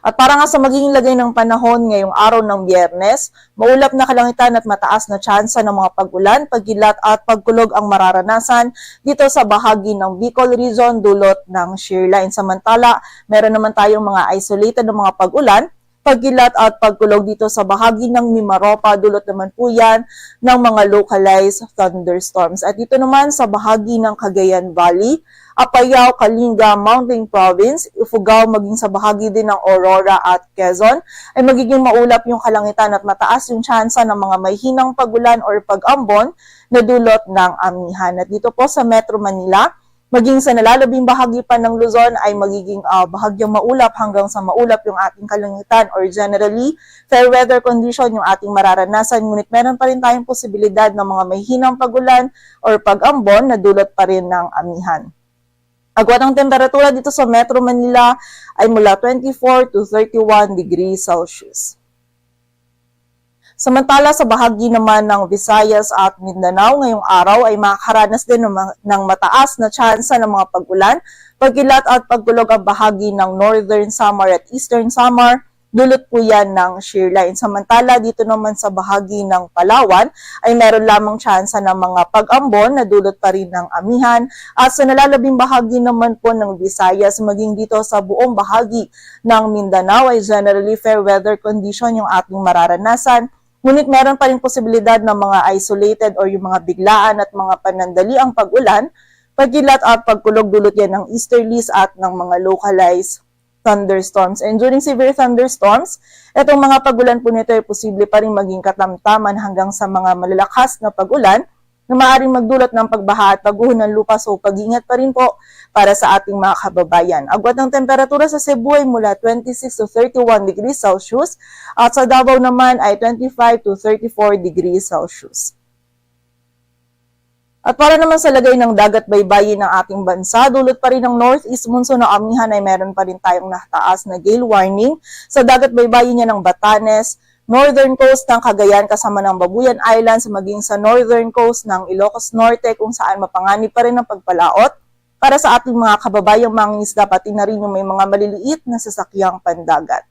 At para nga sa magiging lagay ng panahon ngayong araw ng Biyernes, maulap na kalangitan at mataas na tsansa ng mga pag-ulan, pagkidlat at pagkulog ang mararanasan dito sa bahagi ng Bicol Region dulot ng shear line. Samantala, meron naman tayong mga isolated na mga pag-ulan, pagkidlat at pagkulog dito sa bahagi ng Mimaropa, dulot naman po yan ng mga localized thunderstorms. At dito naman sa bahagi ng Cagayan Valley, Apayao, Kalinga, Mountain Province, Ifugao, maging sa bahagi din ng Aurora at Quezon, ay magiging maulap yung kalangitan at mataas yung tsansa ng mga may hinang pagulan or pag-ambon na dulot ng amihan. At dito po sa Metro Manila, maging sa nalalabing bahagi pa ng Luzon ay magiging, ah, bahagyang maulap hanggang sa maulap yung ating kalangitan or generally fair weather condition yung ating mararanasan. Ngunit meron pa rin tayong posibilidad ng mga mahihinang pagulan or pag-ambon na dulot pa rin ng amihan. Agwat ang temperatura dito sa Metro Manila ay mula twenty-four to thirty-one degrees Celsius. Samantala, sa bahagi naman ng Visayas at Mindanao, ngayong araw ay makakaranas din ng, ma- ng mataas na tsansa ng mga pag-ulan, pagkilat at pagkulog ang bahagi ng Northern Samar at Eastern Samar. Dulot po yan ng shear line. Samantala, dito naman sa bahagi ng Palawan ay meron lamang tsansa ng mga pag-ambon na dulot pa rin ng amihan. At sa nalalabing bahagi naman po ng Visayas, maging dito sa buong bahagi ng Mindanao ay generally fair weather condition yung ating mararanasan. Ngunit meron pa rin posibilidad ng mga isolated or yung mga biglaan at mga panandaliang pag-ulan, pagkilat at pagkulog dulot yan ng easterlies at ng mga localized thunderstorms. And during severe thunderstorms, itong mga pag-ulan po nito ay posible pa rin maging katamtaman hanggang sa mga malalakas na pag-ulan na maaaring magdulot ng pagbaha at pagguho ng lupa. So, pag-iingat pa rin po para sa ating mga kababayan. Agwat ng temperatura sa Cebu ay mula twenty-six to thirty-one degrees Celsius at sa Davao naman ay twenty-five to thirty-four degrees Celsius. At para naman sa lagay ng dagat baybayin ng ating bansa, dulot pa rin ng northeast monsoon na amihan ay meron pa rin tayong nataas na gale warning sa dagat baybayin niya ng Batanes, northern coast ng Cagayan kasama ng Babuyan Islands maging sa northern coast ng Ilocos Norte, kung saan mapanganib pa rin ang pagpalaot para sa ating mga kababayang mangingisda, pati na rin yung may mga maliliit na sasakyang pandagat.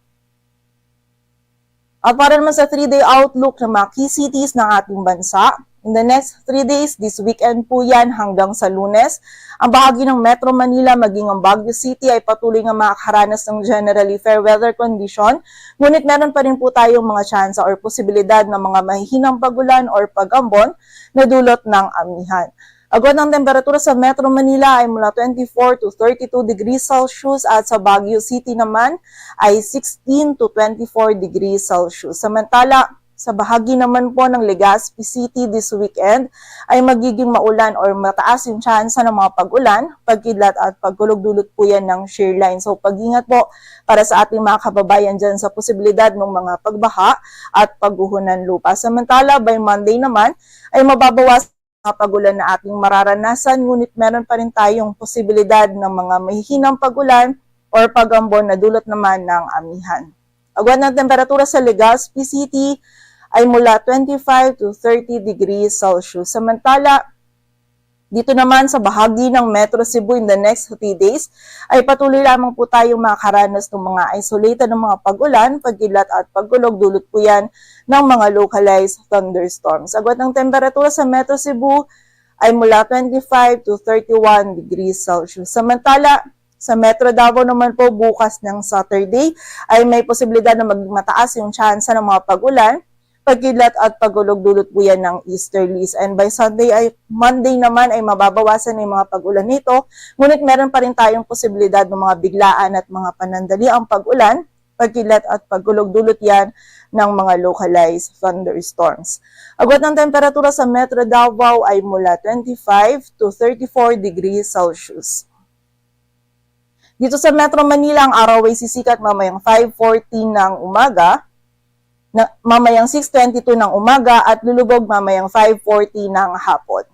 At para naman sa three-day outlook ng mga key cities ng ating bansa, in the next three days, this weekend po yan hanggang sa Lunes, ang bahagi ng Metro Manila maging ang Baguio City ay patuloy nga makakaranas ng generally fair weather condition, ngunit meron pa rin po tayong mga tsansa or posibilidad ng mga mahihinang pagulan or pag-ambon na dulot ng amihan. Agwat ng temperatura sa Metro Manila ay mula twenty-four to thirty-two degrees Celsius at sa Baguio City naman ay sixteen to twenty-four degrees Celsius. Samantala, sa bahagi naman po ng Legazpi City this weekend ay magiging maulan or mataas yung tsansa ng mga pag-ulan, pagkidlat at pagkulog dulot po yan ng shear line. So pag-ingat po para sa ating mga kababayan dyan sa posibilidad ng mga pagbaha at pagguho ng lupa. Samantala, by Monday naman ay mababawas mga pag-ulan na ating mararanasan, ngunit meron pa rin tayong posibilidad ng mga mahihinang pag-ulan or pag-ambon na dulot naman ng amihan. Agwat ng temperatura sa Legazpi City ay mula twenty-five to thirty degrees Celsius. Samantala, dito naman sa bahagi ng Metro Cebu in the next three days, ay patuloy lamang po tayong makakaranas ng mga isolated na mga pag-ulan, pagkidlat at pagkulog dulot po yan ng mga localized thunderstorms. Agwat ng temperatura sa Metro Cebu ay mula twenty-five to thirty-one degrees Celsius. Samantala, sa Metro Davao naman po, bukas ng Saturday ay may posibilidad na maging mataas yung tsansa ng mga pag-ulan, pagkidlat at pagkulog dulot po yan ng easterlies. And by Sunday ay, Monday naman ay mababawasan na yung mga pag-ulan nito, ngunit meron pa rin tayong posibilidad ng mga biglaan at mga panandaliang pag-ulan, pagkidlat at pagkulog dulot yan ng mga localized thunderstorms. Agwat ng temperatura sa Metro Davao ay mula twenty-five to thirty-four degrees Celsius. Dito sa Metro Manila, ang araw ay sisikat mamayang five forty ng umaga, na, mamayang six twenty-two ng umaga at lulubog mamayang five forty ng hapon.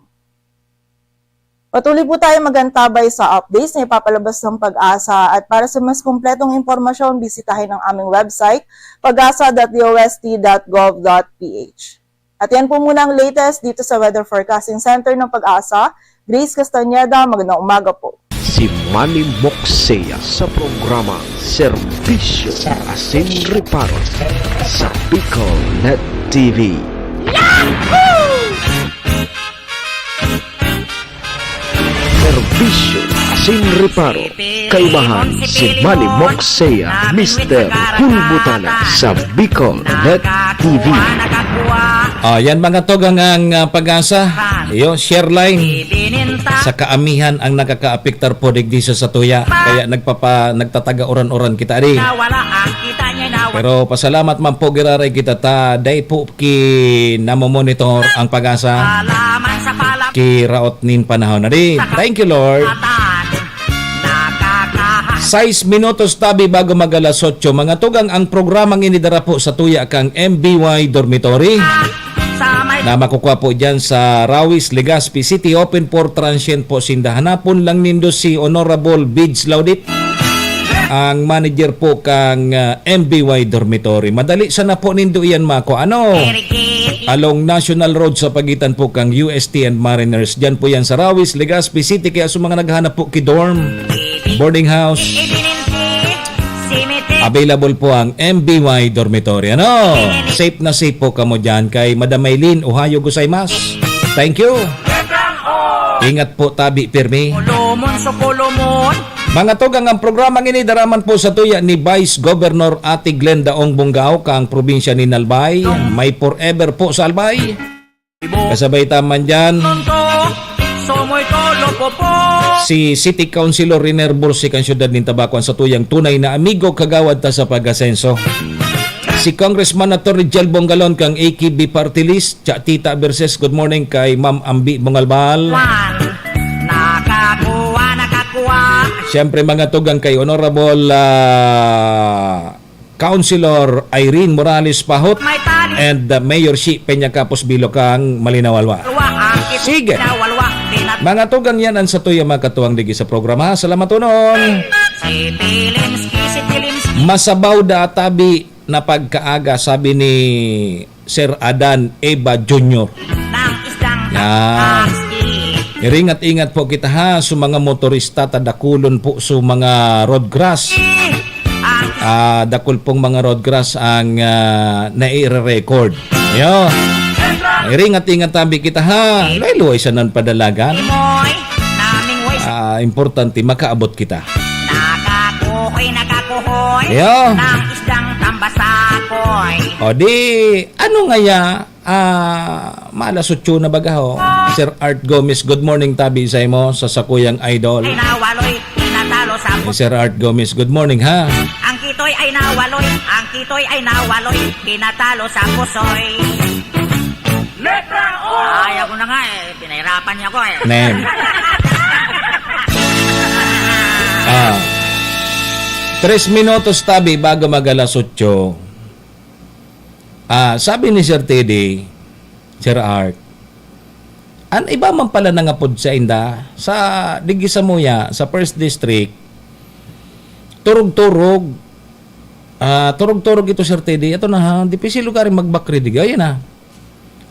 Patuloy po tayo magantabay sa updates na ipapalabas ng PAGASA, at para sa mas kumpletong impormasyon, bisitahin ang aming website, pagasa dot D O S T dot gov dot P H. At yan po muna ang latest dito sa Weather Forecasting Center ng PAGASA. Grace Castañeda, magandang umaga po. Si Manny Moksea sa programa Serbisyo Asin Reparo sa Bicol Net T V. Serbisyo Asin Reparo. Kaibahan si Manny Moksea, Mister Hulbutana sa Bicol Net T V. Ah, yan mga tugang ang, ah, PAGASA. Iyo, share line. Sa kaamihan ang nakakaapektar po digdi sa satuya. Kaya nagpapa-, nagtataga uran-uran kita di. Pero pasalamat man po giraray kita ta dai po ki namomonitor ang PAGASA. Ki raot nin panahon na di. Thank you, Lord. Sais minutos tabi bago mag alas otso. Mga tugang, ang programang ini dara po satuya kang M B Y Dormitory na makukuha po dyan sa Rawis, Legazpi City. Open for transient po sinda. Hanapon lang nindo si Honorable Bids Laudit, ang manager po kang, ah, M B Y Dormitory. Madali sana po nindo iyan mako. Ano? Along National Road sa pagitan po kang U S T and Mariners. Diyan po yan sa Rawis, Legazpi City. Kaya sa mga naghahanap po ki dorm, boarding house, available po ang M B Y Dormitory. Ano? Safe na safe po kamo dyan kay Madam Maylin. Ohayo gozaimasu. Thank you. Ingat po, tabi pirmi. Mga tugang, ang programang ini dara man po satuya ni Vice Governor Ate Glenda Ong Bongao kang probinsya nin Albay. May forever po sa Albay. Kasabay ta man dyan si City Councilor Riner Bursi kan siyudad nin Tabaco, ang satuyang tunay na amigo, kagawad ta sa pag-asenso. Si Congressman Attorney Jel Bongalon kang A K B Party List, Cha Tita Versus, good morning kay Ma'am Ambi Bongalbal. Nakakuha, nakakuha. Siyempre, mga tugang kay Honorable, ah, Councilor Irene Morales Pahot and, uh, Mayor Shi Peña Capos Bilo kang Malinawalwa. Sige. Mga tugang, yan ang satuya, mga katuwang, digi sa programa. Salamat unon. Masabaw da tabi na pagkaaga, sabi ni Sir Adan Eva Junior. Yan. Iringat-ingat po kita ha, sa mga motorista, ta dakulon po sa mga road crash. Ah, dakul pong mga road crash ang, ah, naire-record. Yo. Iringat-ingat tabi kita ha. Luway-luway sa nan padalagan. Ah, importante, makaabot kita. Nakakuhoy, nakakuhoy Yo. Ng isdang tambasakoy. O di, ano ngaya, ah, malas otso na baga ho? Sir Art Gomez, good morning, tabi sa imo, sa sakuyang idol. Ay nawaloy, pinatalo sa Sir Art Gomez, good morning, ha? Ang kitoy ay nawaloy, ang kitoy ay nawaloy, pinatalo sa pusoy. Letra O! Ay, ako na nga eh. Pinahirapan niya ako eh. Nem. Ah. Tres minutos tabi bago mag alas otso. Ah, sabi ni Sir Teddy, Sir Art, an iba man pala nangapod sa inda, sa digdi sa Muya, sa First District, turog-turog. Ah, turog-turog ito, Sir Teddy. Ito na ha, difícil lugar yung magbakri digdi. Ayan na.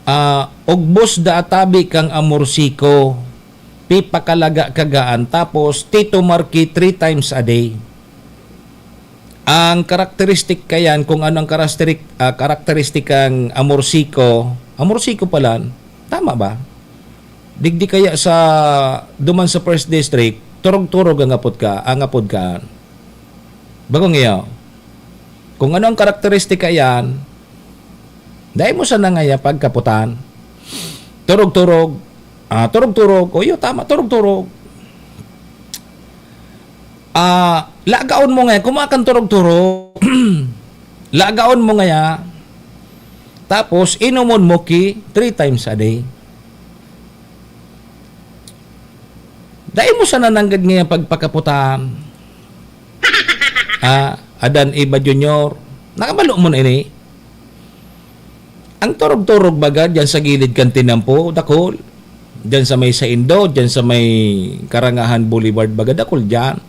Ah, ugbos da atabi kang Amor Siko, pipakalaga kagaan, tapos Tito Marky three times a day. Ang karakteristik kayan, kung ano ang karakterik-, ah, karakteristik kang Amor Siko, Amor Siko pala, tama ba? Digdi kaya sa, duman sa First District, turog-turog ang apod ka, ang apod ka. Bagong iyo. Kung ano ang karakteristik kayan, dai mo sana ngaya pagkaputan. Turog-turog. Ah, turog-turog. O, iyo, tama, turog-turog. Ah, lagaon mo ngaya, kumakan turog-turog. Lagaon mo ngaya, tapos inomon mo ki three times a day. Dai mo sana nanggad ngaya pagpakaputan. Ah, Adan Eva Junior, nakabalo mo na ini? Ang turog-turog baga, diyan sa gilid kan tinampo, dakul. Diyan sa may Saindo, diyan sa may Karangahan Boulevard baga, dakul diyan.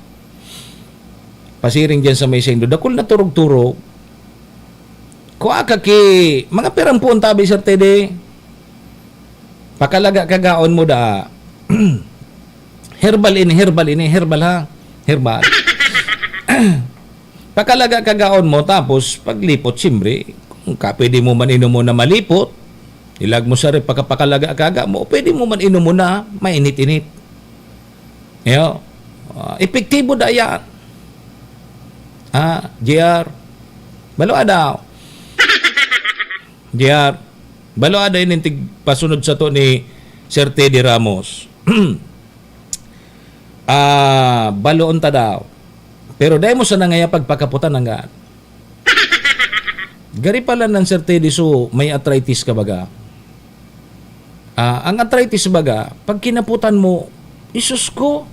Pasiring diyan sa may Saindo, dakul na turog-turog. Kua ka ki, mga pirang puon tabi, Sir Teddy? Pakalaga kagaon mo da. Herbal ini, herbal ini, herbal ha. Herbal. Pakalaga kagaon mo, tapos paglipot, siyempre, kung ka, pwede mo man inomon na malipot, ilag mo sa ref, pakapakalaga kaga mo, pwede mo man inomon na mainit-init. Yo. Ah, epektibo da yan. Ah, J R. Balo daw. J R. Balo ada ining tig-, pasunod sato ni Sir Teddy Ramos. Ah, baloon ta daw. Pero dai mo sana ngaya pagpakaputan nanggad. Gari pala nan, Sir Teddy, so may arthritis ka baga. Ah, ang arthritis baga, pag kinaputan mo, isus ko.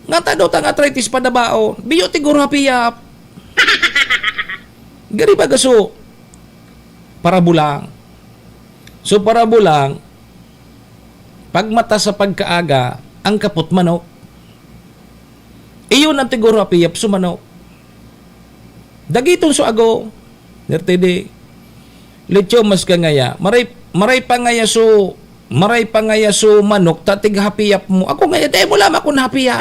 Ngata daw tang arthritis padabaon, biyo tiguro hapiyap. Gari baga so, parabulang. So, parabulang, pagmata sa pagkaaga, ang kapot manok. Iyon ang tiguro hapiyap so manok. Dagiton so ago, Sir Teddy. Lecho mas ka ngaya. Maray, maray pa ngaya so, maray pa ngaya so manok, ta tighapiyap mo. Ako ngaya, dai mo lamang akong hapiyap.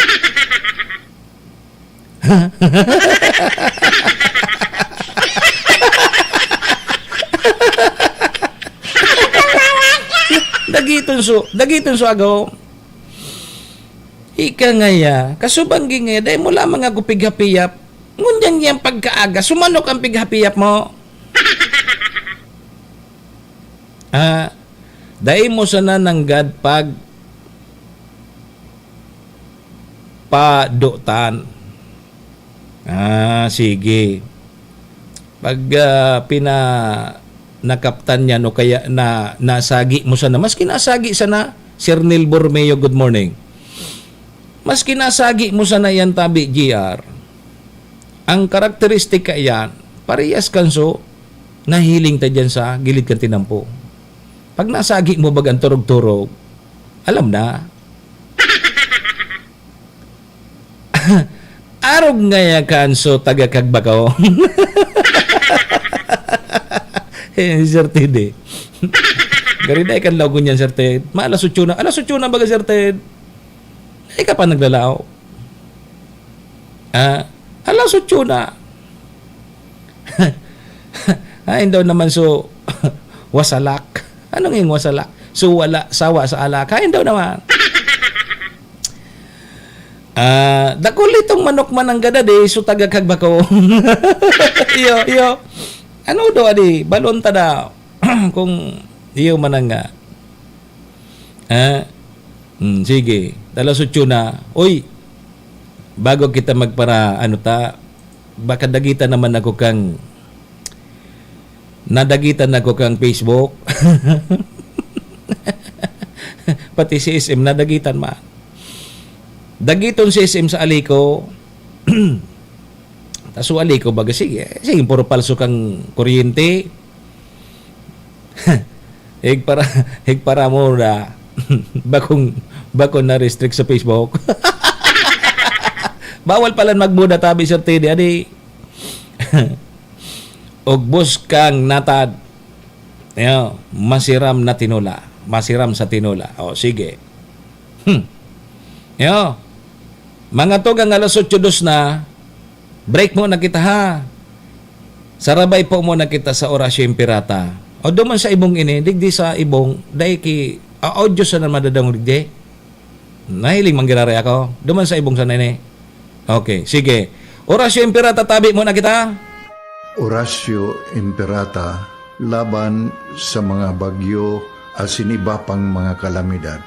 Dagiton so, dagiton so ago. Ika ngaya, kasubanggi ngaya, dai mo lamang ako pighapiyap. Ngunyan yang pagkaaga, sumanok ang pighapiyap mo. Ah, dai mo sana nanggad pag padotan. Ah, sige. Pag, ah, pina-, nakaptan yan o kaya na, nasagi mo sana, maski nasagi sana, Sir Neil Borromeo, good morning. Maski nasagi mo sana yan, tabi, G R, ang karakteristika yan, parehas kan so, nahiling ta dyan sa gilid kan tinampo. Pag nasagi mo bagang turog-turog, alam na. Arog ngaya kan so taga Kagbaco. Eh, si Sir Ted eh. Gari na ikan laog ngunyan, Sir Ted. Maalas otso na. Alas otso na baga, Sir Ted. Ika pa naglalaog. Ah, alas otso na. Ay, daw naman so, wasalak. Anong yung wasalak? So, wala, sawa sa alak. Ay, daw naman. Ah, dakul itong manok mananggada di, so taga Kagbaco. Iyo, iyo. Ano daw, adi? Balon ta daw. Kung iyo mananga. Ah, hmm, sige. Alas otso na. Uy, bago kita magpara, ano ta, baka dagitan naman ako kang, nadagitan ako kang Facebook. Pati si S M, nadagitan man. Dagiton si S M sa Alico. Taso Alico, baga, sige, sige, puro palso kang kuryente. Higpara, higpara mo na. Bakong, bakong na-restrict sa Facebook. Bawal pala magmuda, tabi, Sir Teddy. Adi, ugbos kang natad. Yo, masiram na tinola. Masiram sa tinola. O, sige. Hmm. Yo, mga tugang alas otso dos na, break muna kita, ha. Sarabay po muna kita sa Orasyo Imperata. O, duman sa ibong ini, digdi sa ibong, dai ki, a-, audio sa na madadangog digdi. Nahiling manggiraray ako. Duman sa ibong sana ini. Okay, sige. Orasyo Imperata, tabi muna kita. Orasyo Imperata laban sa mga bagyo asin iba pang mga kalamidad.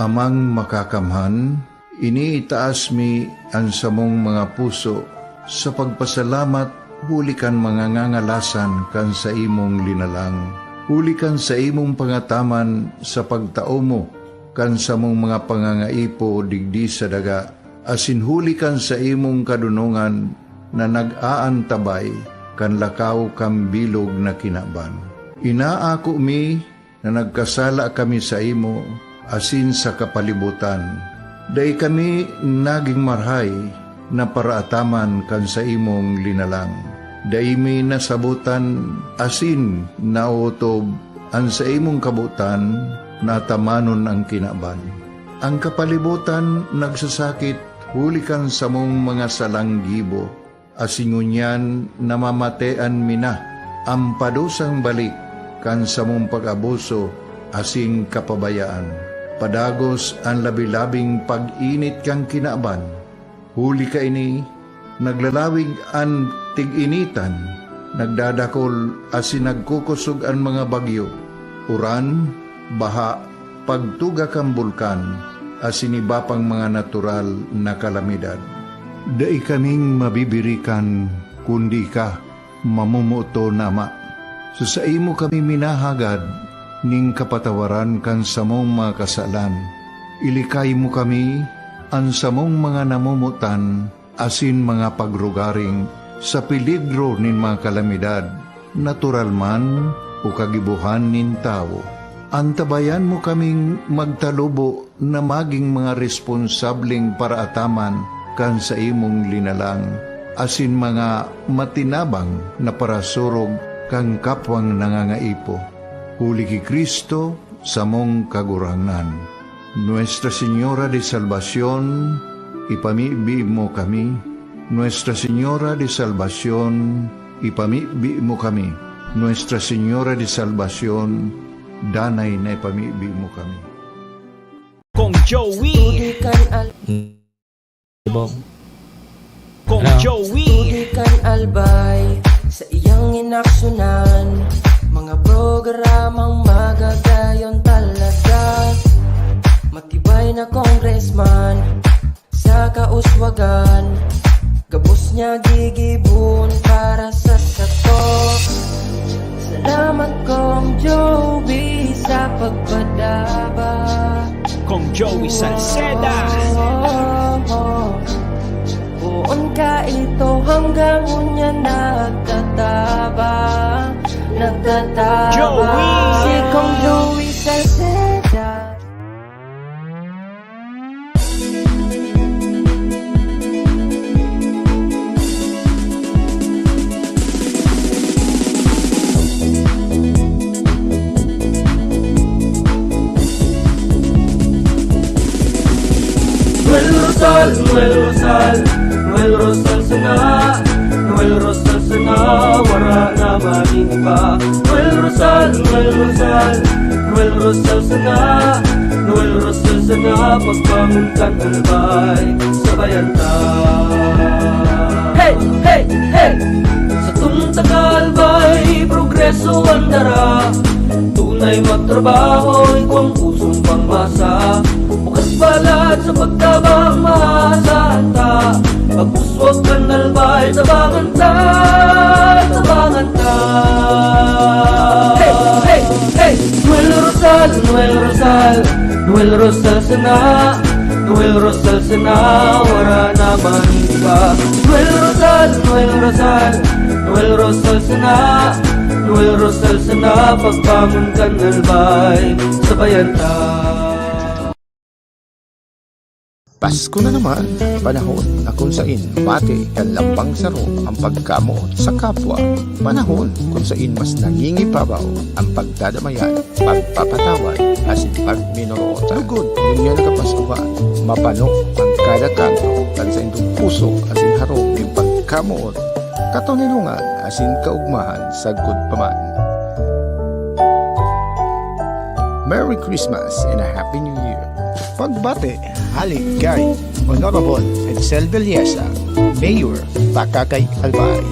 Amang Makakamhan, iniitaas mi an samong mga puso sa pagpasalamat huli kan mga ngangalasan kan saimong linalang, huli kan saimong pangataman sa pagtao mo kan samong mga pangangaipo digdi sa daga, asin huli kan saimong kadonongan na nag-aantabay kan lakaw kan bilog na kinaban. Inaako mi na nagkasala kami saimo asin sa kapalibotan. Dai kami nagin marahay na paraataman kan saimong linalang. Dai mi nasabotan asin naotob an saimong kabotan na atamanon an kinaban. An kapalibotan nagsasakit huli kan samong mga salang gibo, asin ngunyan namamatean mi na an padusang balik kan samong pag-abuso asin kapabayaan. Padagos an labi-labing pag-init kan kinaban. Huli kaini, naglalawig an tig-initan, nagdadakol asin nagkukosog an mga bagyo, uran, baha, pagtuga kan bulkan, asin iba pang mga natural na kalamidad. Dai kaming mabibirikan, kundi ika, mamomoton na Ama. Sa saimo kami minahagad nin kapatawaran kan samong mga kasalan. Ilikay mo kami, an samong mga namomotan, asin mga pagrugaring sa peligro nin mga kalamidad, natural man o kagibohan nin tawo. Antabayan mo kaming magtalubo na magin mga responsableng paraataman kan saimong linalang, asin mga matinabang na parasurog kan kapwang nangangaipo. Huli ki Cristo, samong Kagurangnan. Nuestra Señora de Salvacion, ipamibi mo kami. Nuestra Señora de Salvacion, ipamibi mo kami. Nuestra Señora de Salvacion, danay na ipamibi mo kami. Kong Joey. Tubig kan al- Bong. Kong Ano? Joey. Tubig kan Albay sa iyang inaksunan. Mga programang magagayon talaga. Matibay na congressman sa kauswagan. Gabos niya gigibon para sa sato. Salamat, Kong Joey, sa pagpadaba. Kong Joey Salceda. Poon ka ito hanggang unya nagtatabang, nagtatabang. Joey. Si Kong Joey Salceda. Rosal, Noel Rosal, Noel Rosal sana, Noel Rosal sana, wara na man iba. Noel Rosal, Noel Rosal, Noel Rosal sana, Noel Rosal sana, pagbangon kan albay, sabayan ta. Hey, hey, hey! Satong taga-albay, progreso ang dara. Tunay magtrabaho, igwang pusong pangmasa. Bukas palad sa pagtabang, maasahan ta. Pag-uswag kan albay, tabangan ta, tabangan ta. Hey, hey, hey! Noel Rosal, Noel Rosal, Noel Rosal sana, Noel Rosal sana, wara na man iba. Noel Rosal, Noel Rosal, Noel Rosal sana, Noel Rosal sana, pagbangon kan albay, sabayan ta. Pasko na naman, panahon na kung sain mati kan lambang saro ang pagkamoot sa kapwa. Panahon kung sain mas nangingibabaw ang pagdadamayan, pagpapatawad, asin pagminoroota. Lugod, ngunyan na kapaskuhan, mapano ang kada kanto kan saindong puso asin harong nin pagkamoot, katoninongan asin kaugmahan sagkod pa man. Merry Christmas and a Happy New Year! Pagbati hale kay Honorable Edsel Villesa, Mayor, Pakakay, Albay.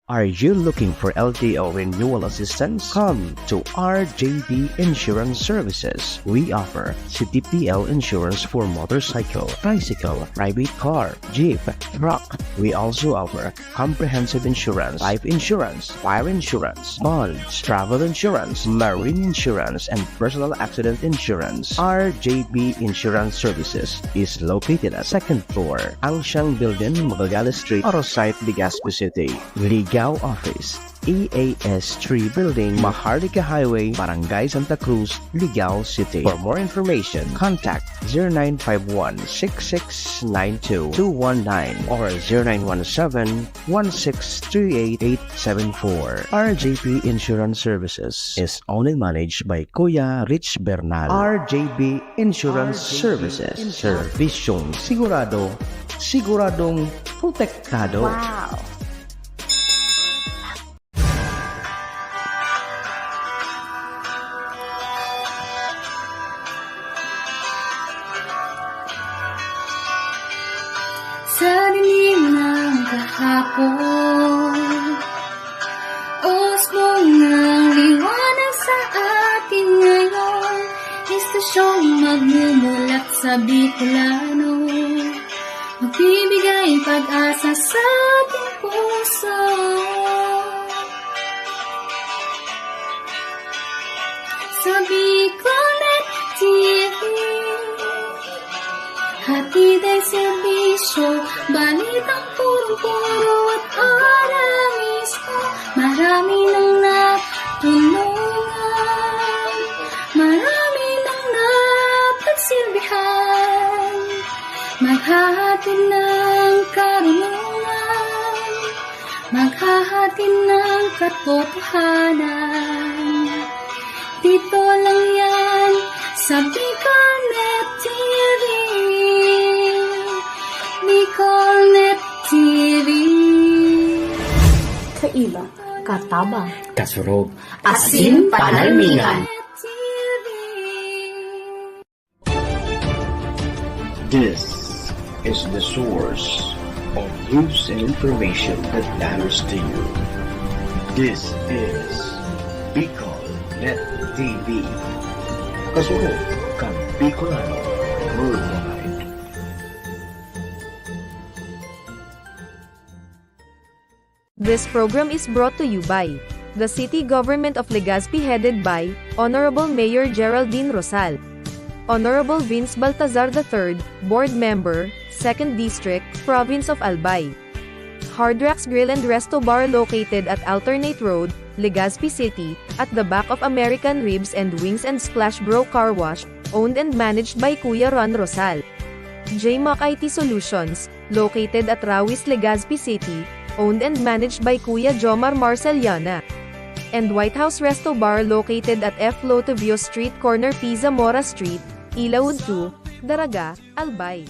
Are you looking for L T O renewal assistance? Come to R J B Insurance Services. We offer C T P L insurance for motorcycle, tricycle, private car, jeep, truck. We also offer comprehensive insurance, life insurance, fire insurance, bonds, travel insurance, marine insurance, and personal accident insurance. R J B Insurance Services is located at second floor, Angsiang Building, Magallanes Street, Arosite, Legazpi City. Ligao Office, E A S three Building, Maharlika Highway, Barangay Santa Cruz, Ligao City. For more information, contact zero nine five one six six nine two two one nine or zero nine one seven one six three eight eight seven four. R J P Insurance Services is owned and managed by Kuya Rich Bernal. R J P Insurance Services. Serbisyong sigurado, siguradong protektado. Wow! Sa dilim ng kahapon, usbong ng liwanag sa atin ngayon, estasyong magmumulat sa Bicolano, magbibigay pag-asa sa ating puso. Sa Bicolnet T V, hatid ay serbisyo, balitang purong-puro at ora mismo. Marami nang natulungan, marami nang napagsilbihan, maghahatid ng karunungan, maghahatid ng katotohanan. Dito lang yan sa Bicolnet T V. Bicolnet T V. Kaiba, katabang, kasurog, asin panalmingan. This is the source of news and information that matters to you. This is Bicol Net T V. Kasunod kan Bicolano Worldwide. This program is brought to you by the City Government of Legazpi, headed by Honorable Mayor Geraldine Rosal, Honorable Vince Baltazar the third, Board Member, Second District, Province of Albay. Hard Rocks Grill and Resto Bar, located at Alternate Road, Legazpi City, at the back of American Ribs and Wings and Splash Bro Car Wash, owned and managed by Kuya Ron Rosal. J Mac I T Solutions, located at Rawis, Legazpi City, owned and managed by Kuya Jomar Marceliana. And White House Resto Bar, located at F Lotivio Street, corner P Zamora Street, Ilaud two, Daraga, Albay.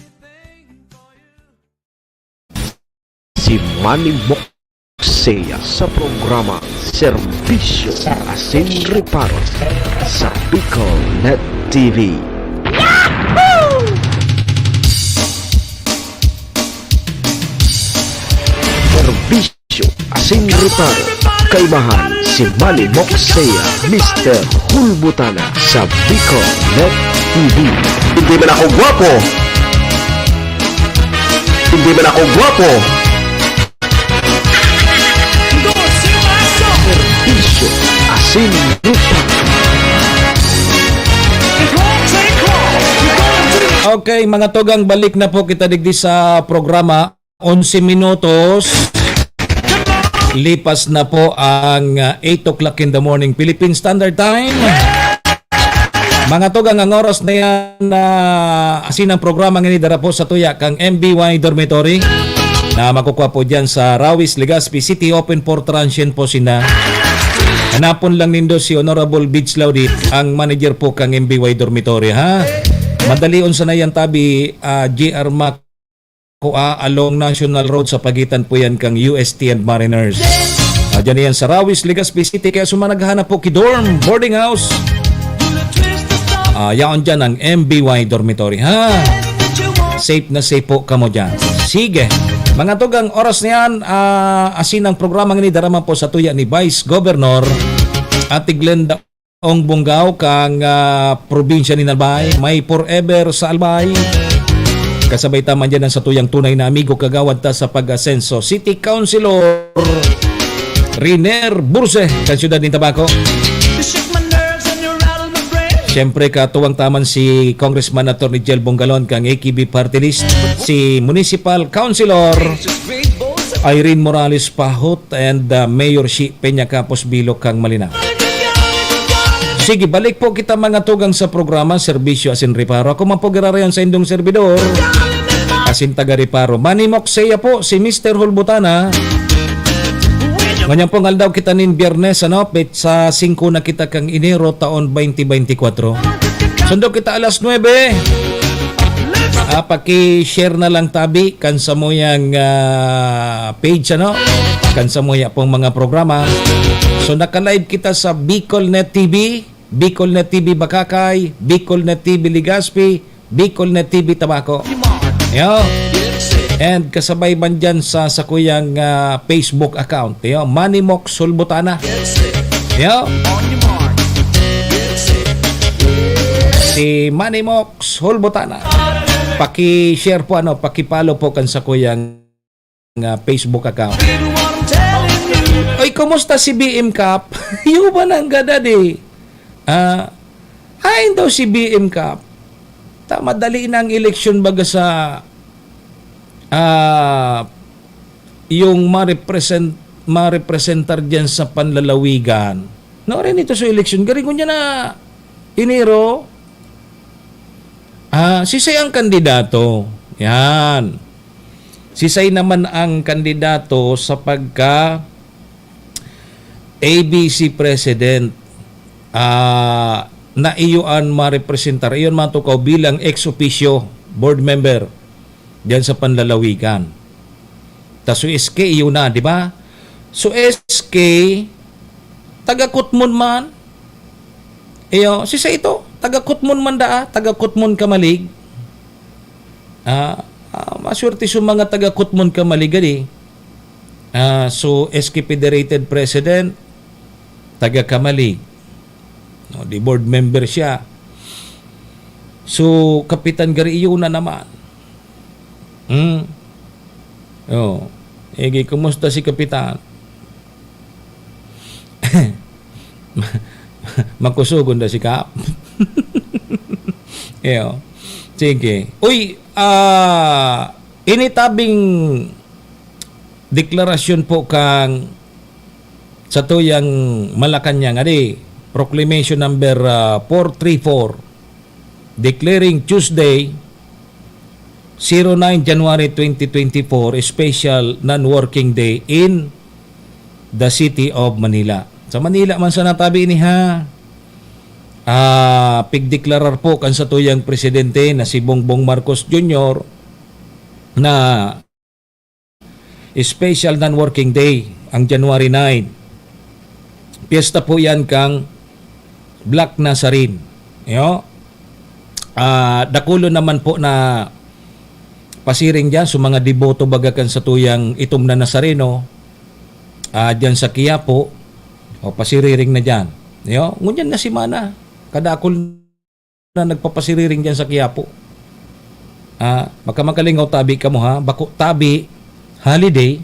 Si Manny Moksea sa programa Serbisyo asin Reparo sa Bicol Net T V. Serbisyo asin Reparo, kaibahan si Manny Moksea, Mister Hulbutana sa Bicol Net T V. Hindi man ako gwapo. Hindi man ako gwapo. Serbisyo asin Reparo. Okay, mga tugang, balik na po kita digdi sa programa. Onse minutos. Lipas na po ang, ah, eight o'clock in the morning, Philippine Standard Time. Mga tugang, ang oras na yan na asin ang programa ngini dara po sa tuya kang M B Y Dormitory na makukuha po dyan sa Rawis, Legazpi City, open for transient po sina. Hanapon lang nindo si Honorable Bids Laudit, ang manager po kang M B Y Dormitory, ha? Madalion sana yan tabi, ah, J R Mac Kua along National Road sa pagitan po yan kang U S T and Mariners. Ah, dyan yan sa Rawis, Legazpi City. Kaya sa mga naghahanap po ki dorm, boarding house, ah, yaon dyan ang M B Y Dormitory, ha? Safe na safe po kamo dyan. Sige. Mga tugang, oras na yan, ah, asin ang programa ngini dara man po sa tuya ni Vice Governor Ate Glenda Ong Bungao kang, ah, probinsya nin Albay, may forever sa Albay. Kasabay ta man dyan ang satuyang tunay na amigo, kagawad ta sa pag-asenso, City Councilor Riner Burse, kan siyudad nin Tabaco. Siyempre, katuwang ta man si Congressman Attorney Jel Bongalon kang A K B Party List, si Municipal Councilor Irene Morales Pahot and, ah, Mayor Shi Peña Capos Bilo kang Malinao. Sige, balik po kita, mga tugang, sa programa, Serbisyo asin Reparo. Ako man po girarayan sa indong servidor, asin taga Reparo. Manimok saya po si Mister Hulbutana. Ngunyan pong aldaw kita nin Biyernes, ano, petsa singko na kita kang Enero, taon twenty twenty-four. Sundo kita alas nuebe. Ah, paki-share na lang tabi kan samuyang, ah, page, ano? Kan samuya pong mga programa. So, naka-live kita sa Bicol Net T V, Bicol Net T V Bacacay, Bicol Net T V Legazpi, Bicol Net T V Tabaco. Yo. And kasabay man dyan sa sakuyang, ah, Facebook account, yo, Manny Mox Hulbutana. Yo. Si Manny Mox Hulbutana. Paki-share po, ano, paki-follow po kan sakuyang, ah, Facebook account. Oy, kumusta si B M Cap? Iyo ba nang gadad eh? Ah, ain daw si B M Cap. Ta madali na ang eleksyon baga sa, ah, yung ma-represent-, ma-representar diyan sa panlalawigan. No, rin ito sa eleksyon. Gari ko niya na Enero, ah, sisay ang kandidato? Yan. Sisay naman ang kandidato sa pagka A B C President? Ah, na iyo an marepresentar, iyo an matukaw bilang ex officio board member diyan sa panlalawigan. Ta so S K, iyo na, di ba? So S K, taga Kutmon man. Iyo, sisay ito, taga Kutmon man daa, taga Kutmon Kamalig. Ah, ah, maswerte sa mga taga Kutmon Kamalig, gani. Ah, so, S K Federated President, taga Kamalig. No, di board member siya. So, Kapitan Gary, iyo na naman. Hmm. Oh. Ege, kumusta si Kapitan? Makusogon na si Kap. Iyo. Sige. Uy, ah, initabing deklarasyon po kang satuyang Malacañang, adi, Proclamation number, ah, four three four, declaring Tuesday, zero nine January twenty twenty-four, special non-working day in the city of Manila. Sa Manila man sana tabi ini, ha? Ah, pigdeklarar po kan satuyang presidente na si Bongbong Marcos Junior na special non-working day ang January nine. Piyesta po yan kang Black Nazarene. Yo? Ah, dakulon naman po na pasiring diyan sa mga deboto baga kan satuyang itom na Nazareno, ah, diyan sa Quiapo, o, pasiriring na diyan. Yo? Ngunyan na semana, kadakul na nagpapasiriring diyan sa Quiapo. Ah, baka makalingaw tabi kamo, ha? Bako tabi, holiday,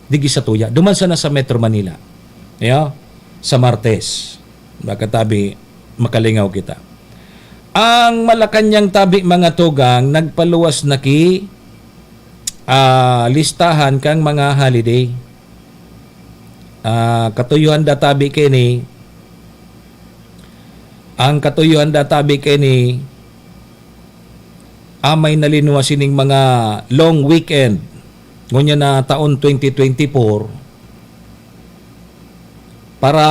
digi sa tuya. Duman sana sa Metro Manila. Yo? Sa Martes. Baka tabi, makalingaw kita. Ang Malacañang tabi, mga tugang, nagpaluwas na ki, ah, listahan kang mga holiday. Ah, katuyuhan da tabi kaini, ang katuyuhan da tabi kaini, amay na linuwas sining mga long weekend, ngunyan na taon twenty twenty-four, para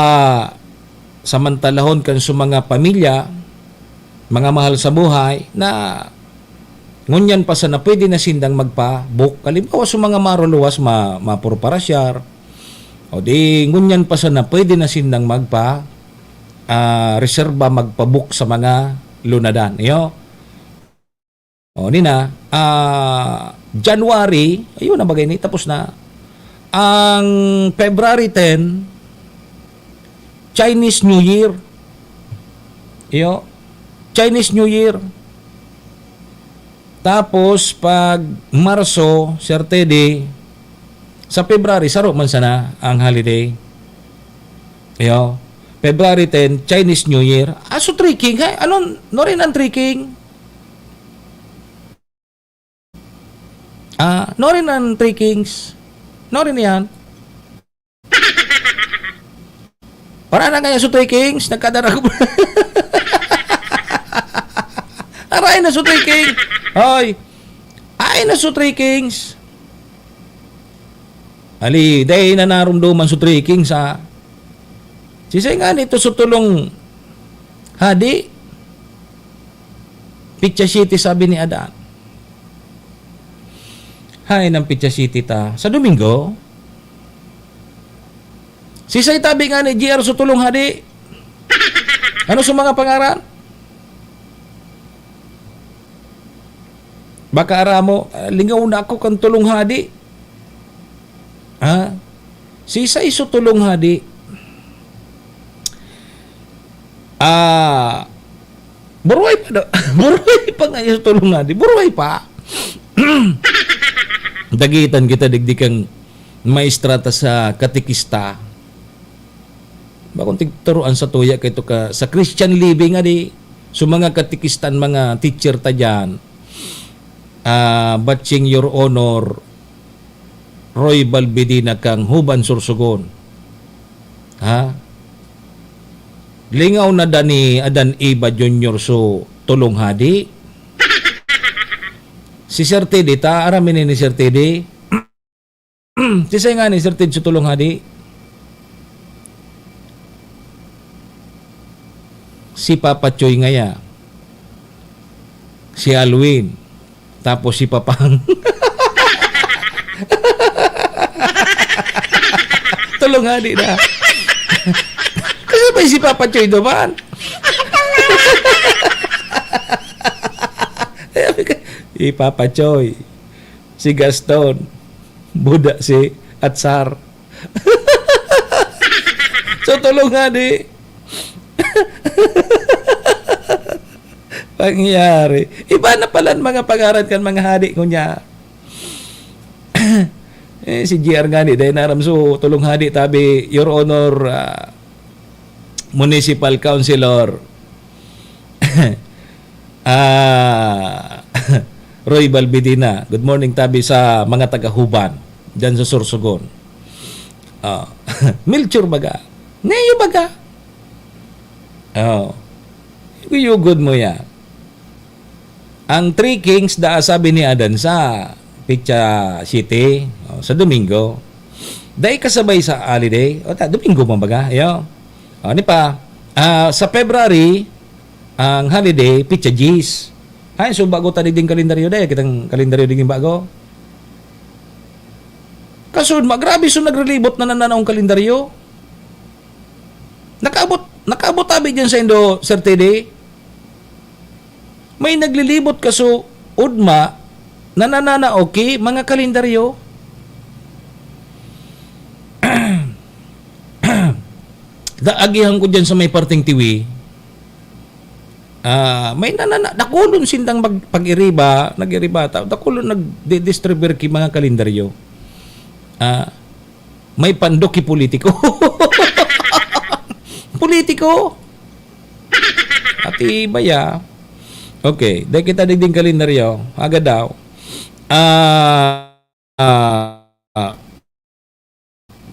samantalahon kan sa mga pamilya, mga mahal sa buhay, na ngunyan pa sana pwede na sindang magpa-book. Halimbawa, sa mga maruluwas, ma-, mapuro parasyar, o di, ngunyan pa sana pwede na sindang magpa-, ah, reserba, magpa-book sa mga lunadan. Iyo. O, ni na, ah, January, ayun na bagay ni, tapos na. Ang February ten, Chinese New Year. Iyo, Chinese New Year. Tapos, pag Marso, Sir Teddy, sa February, saro man sana ang holiday. Iyo, February ten, Chinese New Year. Ah, so Three King, ha? Ano, no rin ang Three King? Ah, no rin ang Three Kings? No rin yan? Para na kaya sa Three Kings, nagkadarag. Aray na sa Three King. Hoy. Ay na sa Three Kings. Ali, dai na narumduman sa Three Kings, ha? Sisay nga nito sa tulong hadi? Pitsa siyete, sabi ni Adan. Hay, nang pitsa siyete ta. Sa Domingo? Sisay tabi nga ni G R sa tulong hadi? Ano sa mga pangaran? Baka aramo, ah, lingaw na ako kan tulong hadi. Ha? Sisay sa tulong hadi? Ah, buruhay pa daw. Buruhay pa nga yung tulong hadi. Buruhay pa. Dagitan kita digdi kang maestra ta sa katekista. Bakong tigturuan sa tuya kay to ka, sa Christian living, adi, so mga katekistan, mga teacher ta dyan, ah, batching Your Honor, Roy Balbidina kang Huban Sorsogon. Ha? Lingaw na da ni Adan Eva Junior so tulong hadi? Si Sir Teddy, ta, aram ini ni Sir Teddy? Sisay nga ni Sir Ted sa tulong hadi? Si Papa Choy ngaya. Si Alwin. Tapos si Papang. Tulong hadi na. Kasi pa si Papa Choy naman. Si Papa Choy. Si Gaston. Buda si Atsar. So, tulong hadi. Pangyari. Iba na pala ang mga pangaran kan mga hadi ko niya. Eh, si G R nga ni, dahil naram so, tulong hadi, tabi, Your Honor, ah, Municipal Councilor. Ah, Roy Balbidina, good morning, tabi sa mga taga-Huban, dyan sa Sorsogon. Ah, Melchor baga. Ngayon baga. Oh. Yugod mo yan. Ang Three Kings, da, sabi ni Adan sa Pitsa City, oh, sa Domingo. Dai kasabay sa holiday. O ta, Domingo man baga. Yo. O, ni pa, Ah, sa February, ang holiday, petsa diyes. Ay, so bago ta digding kalendaryo, dai kitang kalendaryo digding bago. Kaso, magrabe so naglilibot na nananaong kalendaryo. Nakaabot, nakaabot abi diyan sa Indo, Sir Teddy? May naglilibot kaso ugma, nananao ki mga kalendaryo. Da, agihan ko diyan sa may parteng Tiwi. Ah, may nanana-, dakulon sindang mag-, pag-iriba, nag-iriba, ta-, dakulon nagdi-distribuer ki mga kalendaryo. Ah, may pandok ki politiko. Politiko? Ati baya. Okay, dai kita digding kalendaryo. Agad daw. Ah, ah, ah,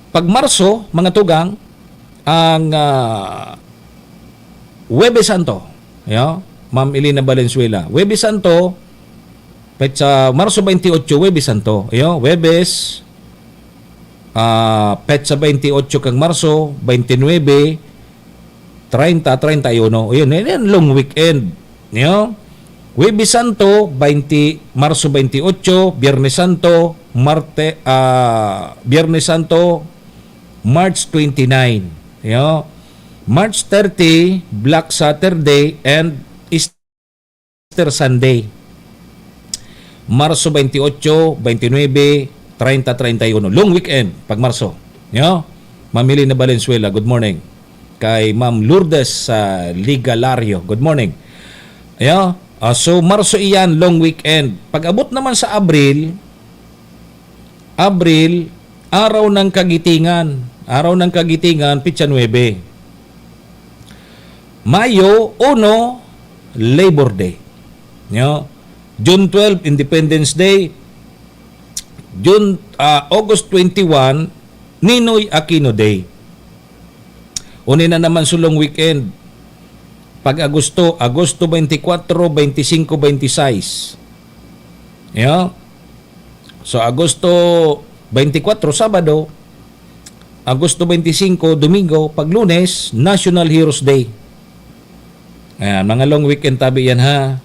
pag Marso, mga tugang, ang, ah, Huwebes Santo. Yo, Ma'am Elena Valenzuela. Huwebes Santo, petsa Marso twenty-eight, Huwebes Santo. Yo, Huwebes, ah, petsa twenty-eight kang Marso, twenty-nine, treinta, treinta y uno. Yun, yun, yun, long weekend. Yo? Huwebes Santo, twenty, Marso twenty-eight, Biyernes Santo, Marte-, ah, Biyernes Santo, March twenty-nine. Yo? March thirty, Black Saturday and Easter Sunday. Marso twenty-eight, twenty-nine, treinta, treinta y uno. Long weekend, pag Marso. Yo? Ma'am Elena Valenzuela, good morning. Kay Ma'am Lourdes sa Ligalario, good morning. Yo? Ah, so, Marso iyan, long weekend. Pag abot naman sa Abril, Abril, Araw ng Kagitingan. Araw ng Kagitingan, petsa nuebe. Mayo uno, Labor Day. Yo? June twelve, Independence Day. June, ah, August twenty-one, Ninoy Aquino Day. Uni na naman sulong weekend. Pag Agosto, Agosto twenty-four, twenty-five, twenty-six. Yo? So, Agosto twenty-four, Sabado, Agosto twenty-cinco, Domingo, pag Lunes, National Heroes Day. Ayan, mga long weekend tabi yan, ha.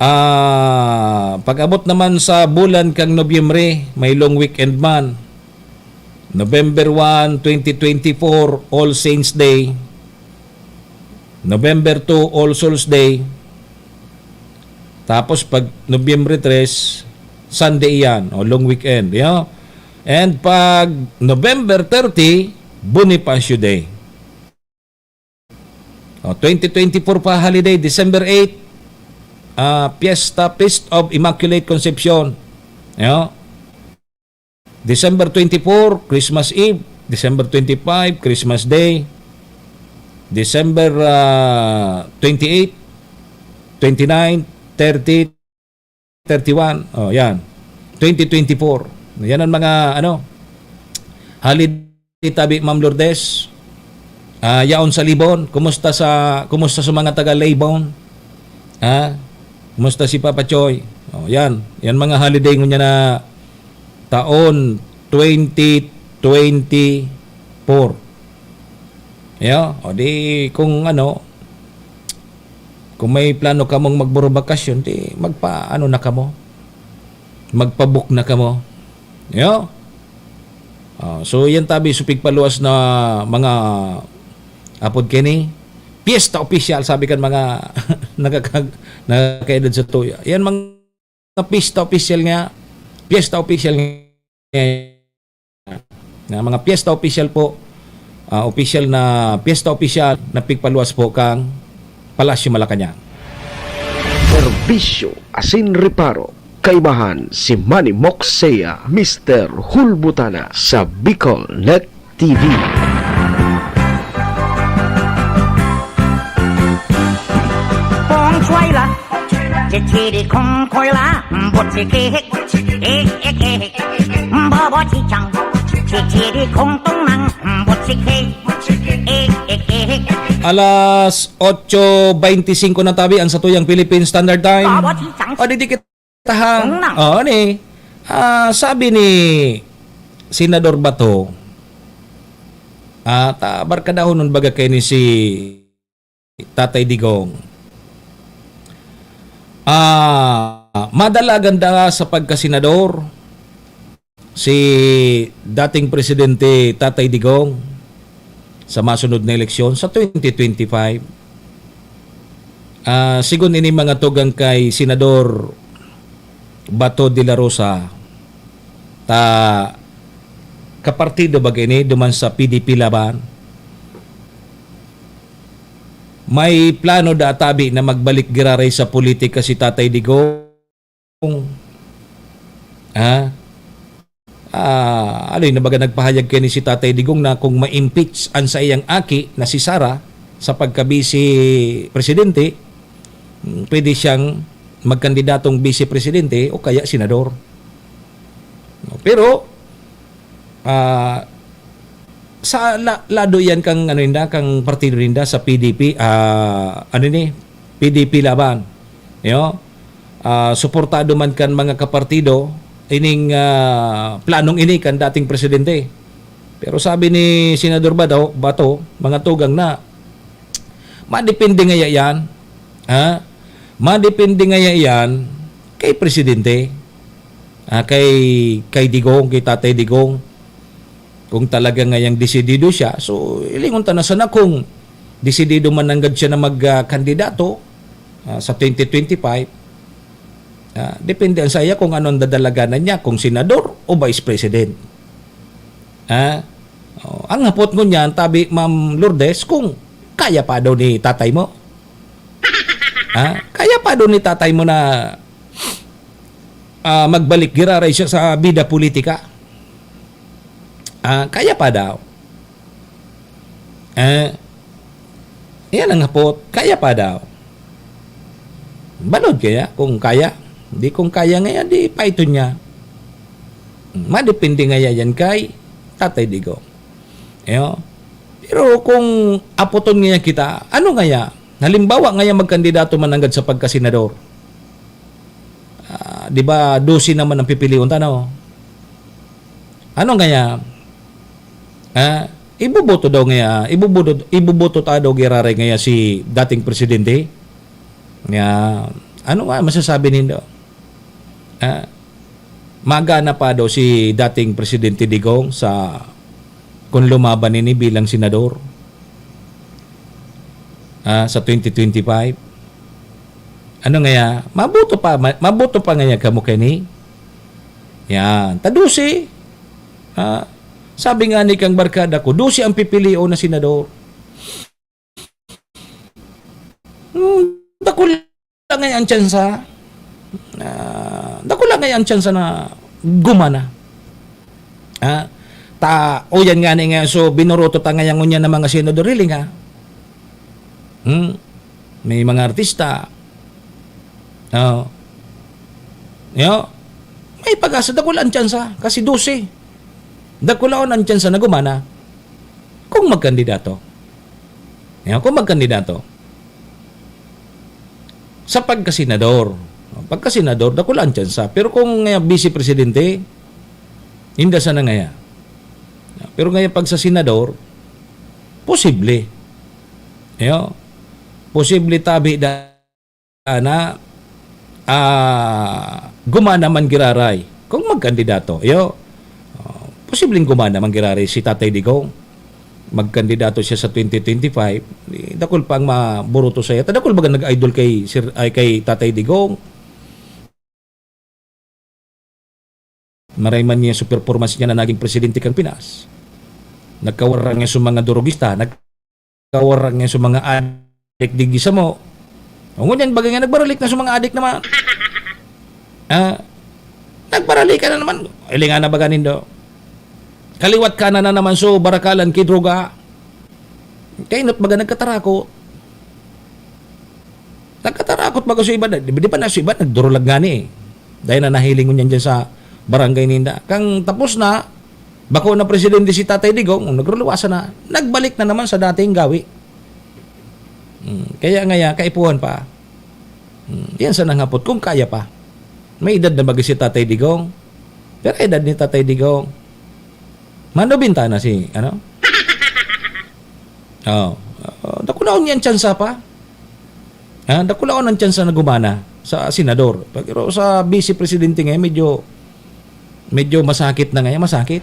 Ah, pag-abot naman sa bulan kang Nobyembre, may long weekend man. November one, twenty twenty-four, All Saints Day. November two, All Souls Day. Tapos pag Nobyembre tres, Sunday iyan, o long weekend, yo. And pag November thirty, Bonifacio Day. O, twenty twenty-four pa holiday, December eight, ah, Fiesta, Feast of Immaculate Conception. Yo. December twenty-four, Christmas Eve. December twenty-five, Christmas Day. December, ah, twenty-eight, twenty-nine, thirty, thirty-one. Oh, yan. Twenty twenty-four. Yan ang mga, ano, holiday tabi, Ma'am Lourdes. Ah, yaon sa Libon. Kumusta sa, kumusta sa mga taga Libon? Ha? Kumusta si Papa Choy? Oh, yan. Yan mga holiday ngunyan na taon twenty twenty-four. Yo, o di kung ano, kung may plano kamong magburobakasyon, di magpa-ano na kamo. Magpa-book na kamo. Yo? Ah, so, yan tabi, so pigpaluwas na mga apod kini. Piyesta opisyal, sabi kan mga nakakag-, nakakaedad sa tuya. Yan mga piyesta opisyal nga, piyesta opisyal nga, na mga piyesta opisyal po, ah, opisyal na, piyesta opisyal na pigpaluwas po kang Palasyo Malacañang. Serbisyo asin reparo. Kaibahan si Manny Moxea, Mister Hulbutana sa Bicol Net T V. Kong chuwela, chichiri kong koyla, buchikihik, ik, ik, ik, bobo chichang, chichiri kong tungnang, buchikihik, ik, ik, ik. Alas otso beintisinko na tabi ang satuyang Philippine Standard Time. Bobo chichang. O, didikit tahang. Una. Oo, ni, ah, sabi ni Senador Bato, Ah, ta barkadahonon baga kaini si Tatay Digong. Ah, madalagan da sa pagkasenador si dating presidente Tatay Digong sa masunod na eleksyon sa twenty twenty-five. Ah, sigon ini mga tugang kay Senador Bato de la Rosa, ta kapartido baga ini duman sa P D P Laban. May plano da tabi na magbalik giraray sa politika si Tatay Digong? Ha? Ah, ano yun, na baga nagpahayag kaini si Tatay Digong na kung ma-impeach an saiyang aki na si Sara sa pagka-vice presidente, mm, pwede siyang magkandidatong vice presidente o kaya senador. Pero, ah, sa la-, lado yan kang, ano, ninda, kang partido ninda sa P D P, ah, ano ni, P D P Laban. Yo? Ah, suportado man kan mga kapartido ining, ah, planong ini kan dating presidente. Pero sabi ni Senador Bato, Bato, mga tugang na, madepende ngaya yan. Ha? Madepende ngaya yan kay presidente. Ah, kay, kay Digong, kay Tatay Digong. Kung talaga ngayang desidido siya, so, ilingon ta na sana kung desidido man nanggad siya na mag, ah, kandidato, ah, sa twenty twenty-five. Ah, depende ang saya kung anong dadalaganan niya, kung senador o vice president. Ah, oh, ang hapot ngunyan, tabi Ma'am Lourdes, kung kaya pa daw ni tatay mo. Ah, kaya pa daw ni tatay mo na, ah, magbalik giraray siya sa bida politika. Ah, kaya pa daw. Eh, yan ang hapot. Kaya pa daw. Balod kaya? Kung kaya. Di kung kaya ngayon, di paiton niya. Madepende ngaya yan kay Tatay Digong. Eyo. Pero kung apoton ngaya kita, ano ngaya? Halimbawa ngaya magkandidato man nanggad sa pagkasenador. Ah, di ba, dose naman ang pipilion ta, no? Ano ngaya? Ah, iboboto daw ngaya, iboboto, iboboto ta daw giraray ngaya si dating presidente? Nga, ano nga masasabi nindo? Ah, magana pa daw si dating Presidente Digong sa kung lumaban ini bilang senador, ah, sa twenty twenty-five. Ano ngaya? Maboto pa, ma-, maboto pa ngaya kamo kani? Yan. Ta dose. Ah, sabi nga ni kang barkada ko, dose ang pipilion na senador. Hmm, dakula ngay ang tsansa. Ah, dakula ngay ang tsansa na gumana. Ah, ta, o yan nga ni nga, so, binoroto ta ngayon ngunyan ng mga senador, hiling, ha? Hmm? May mga artista. Oh. Yo, may pag-asa, dakula ang tsansa. Kasi dose. Dakulaon ang tsansa na gumana. Kung magkandidato. Yo, kung magkandidato. Sa pagkasenador. Pagkasenador, dakula ang tsansa. Pero kung, eh, vice presidente, hindi sana ngaya. Pero ngayon, pag sa senador, posible. Yo, posible tabi da na, ah, gumana man giraray kung magkandidato. Yo, ah, posibleng gumana man giraray si Tatay Digong. Magkandidato siya sa twenty twenty-five. Di, dakul pa ang maburuto sa iya. Ta dakul baga nag-idol kay Sir, ay, kay Tatay Digong. Maray man niya sa performance niya na naging presidente kang Pinas. Nagkawara niya sa mga durugista, nagkawara niya sa mga adik digdi sa mo. O ngunyan, bagay nga, nagbaralik na sa mga adik naman. Ah, nagbaralik ka na naman. Ilingan na baga nindo. Kaliwat ka na, na naman so barakalan ki droga. Kainot baga nagkatarakot. Nagkatarakot baga so iba, di, di pa na so iba, nagdurulag ngani eh. Dahil na nahiling ngunyan dyan sa barangay ninda. Kang tapos na, bako na presidente si Tatay Digong, nagruluwasan na, nagbalik na naman sa dating gawi. Hmm, kaya ngaya, kaipuhan pa. Hmm, yan sa nanghapot, kung kaya pa. May edad na baga si Tatay Digong. Pero edad ni Tatay Digong, manobenta na si, ano? Oh, ah, dakulaon niya ang tsansa pa. Ha? Dakulaon ang tsansa na gumana sa senador. Pero sa vice presidente ngayon, medyo, medyo masakit na ngayon, masakit.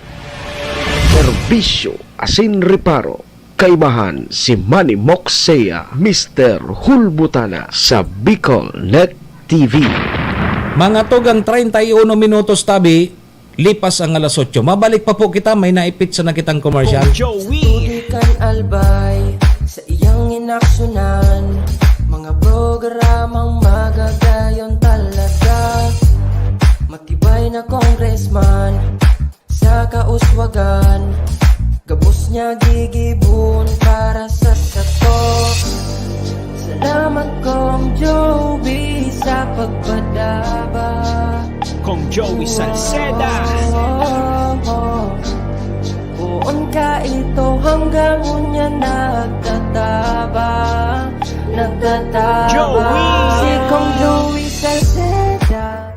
Serbisyo asin reparo. Kaibahan si Manny Moxea, Mister Hulbutana sa Bicol Net T V. Mga tugang, treinta y uno minutos tabi, lipas ang alas otso. Mabalik pa po kita, may naipit sa nakitang komersyal. Joey. Tubig kan Albay, sa iyang inaksyonan, mga programang magagayon talaga. Matibay na congressman, sa kauswagan, gabos niya gigibon para sa sato. Salamat, Kong Joey, sa pagpadaba. Kong Joey Salceda. Poon ka ito hanggang unya nagtataba, nagtataba. Joey! Si Kong Joey Salceda.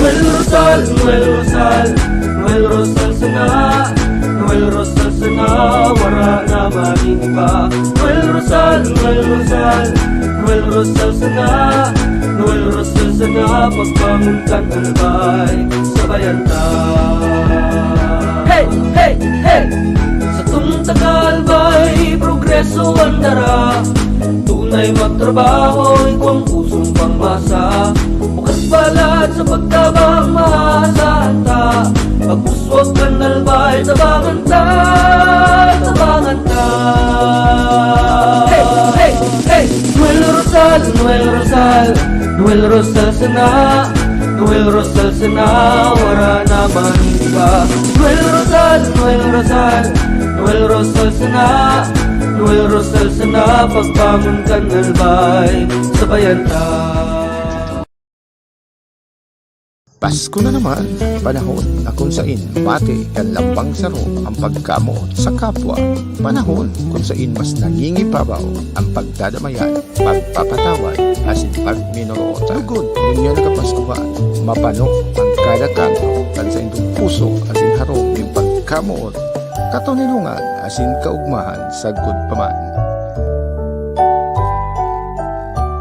Noel Rosal, Noel Rosal, Noel Rosal sana, Noel Rosal sana, wara na magin iba. Noel Rosal, Noel Rosal, Noel Rosal sana, Noel Rosal sana, pagbangon kan Albay, sabayan ta. Hey, hey, hey! Satong taga-Albay, progreso an dara. Tunay magtrabaho, igwang pusong pangmasa. Bukas palad sa pagtabang, maasahan ta. Pag-uswag kan Albay, tabangan ta, tabangan ta. Hey, hey, hey! Noel Rosal, Noel Rosal, Noel Rosal sana, Noel Rosal sana, wara na man iba. Noel Rosal, Noel Rosal, Noel Rosal sana, Noel Rosal sana, pagbangon kan Albay, sabayan ta. Pasko na naman, panahon na kung sain pati kan lambang saro ang pagkamoot sa kapwa. Panahon kung sain mas nangingibabaw ang pagdadamayan, pagpapatawad, asin pagminorotan. Lugod ninyo na kapaskuhan, mapano ang kada kanto kan saindong puso asin harong nin pagkamoot, katoninongan asin kaugmahan sagkod pa man.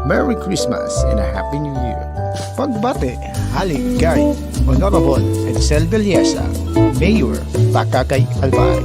Merry Christmas and a Happy New Year! Pagbati hale kay Honorable Edsel Villesa, Mayor, Pakakay, Albay.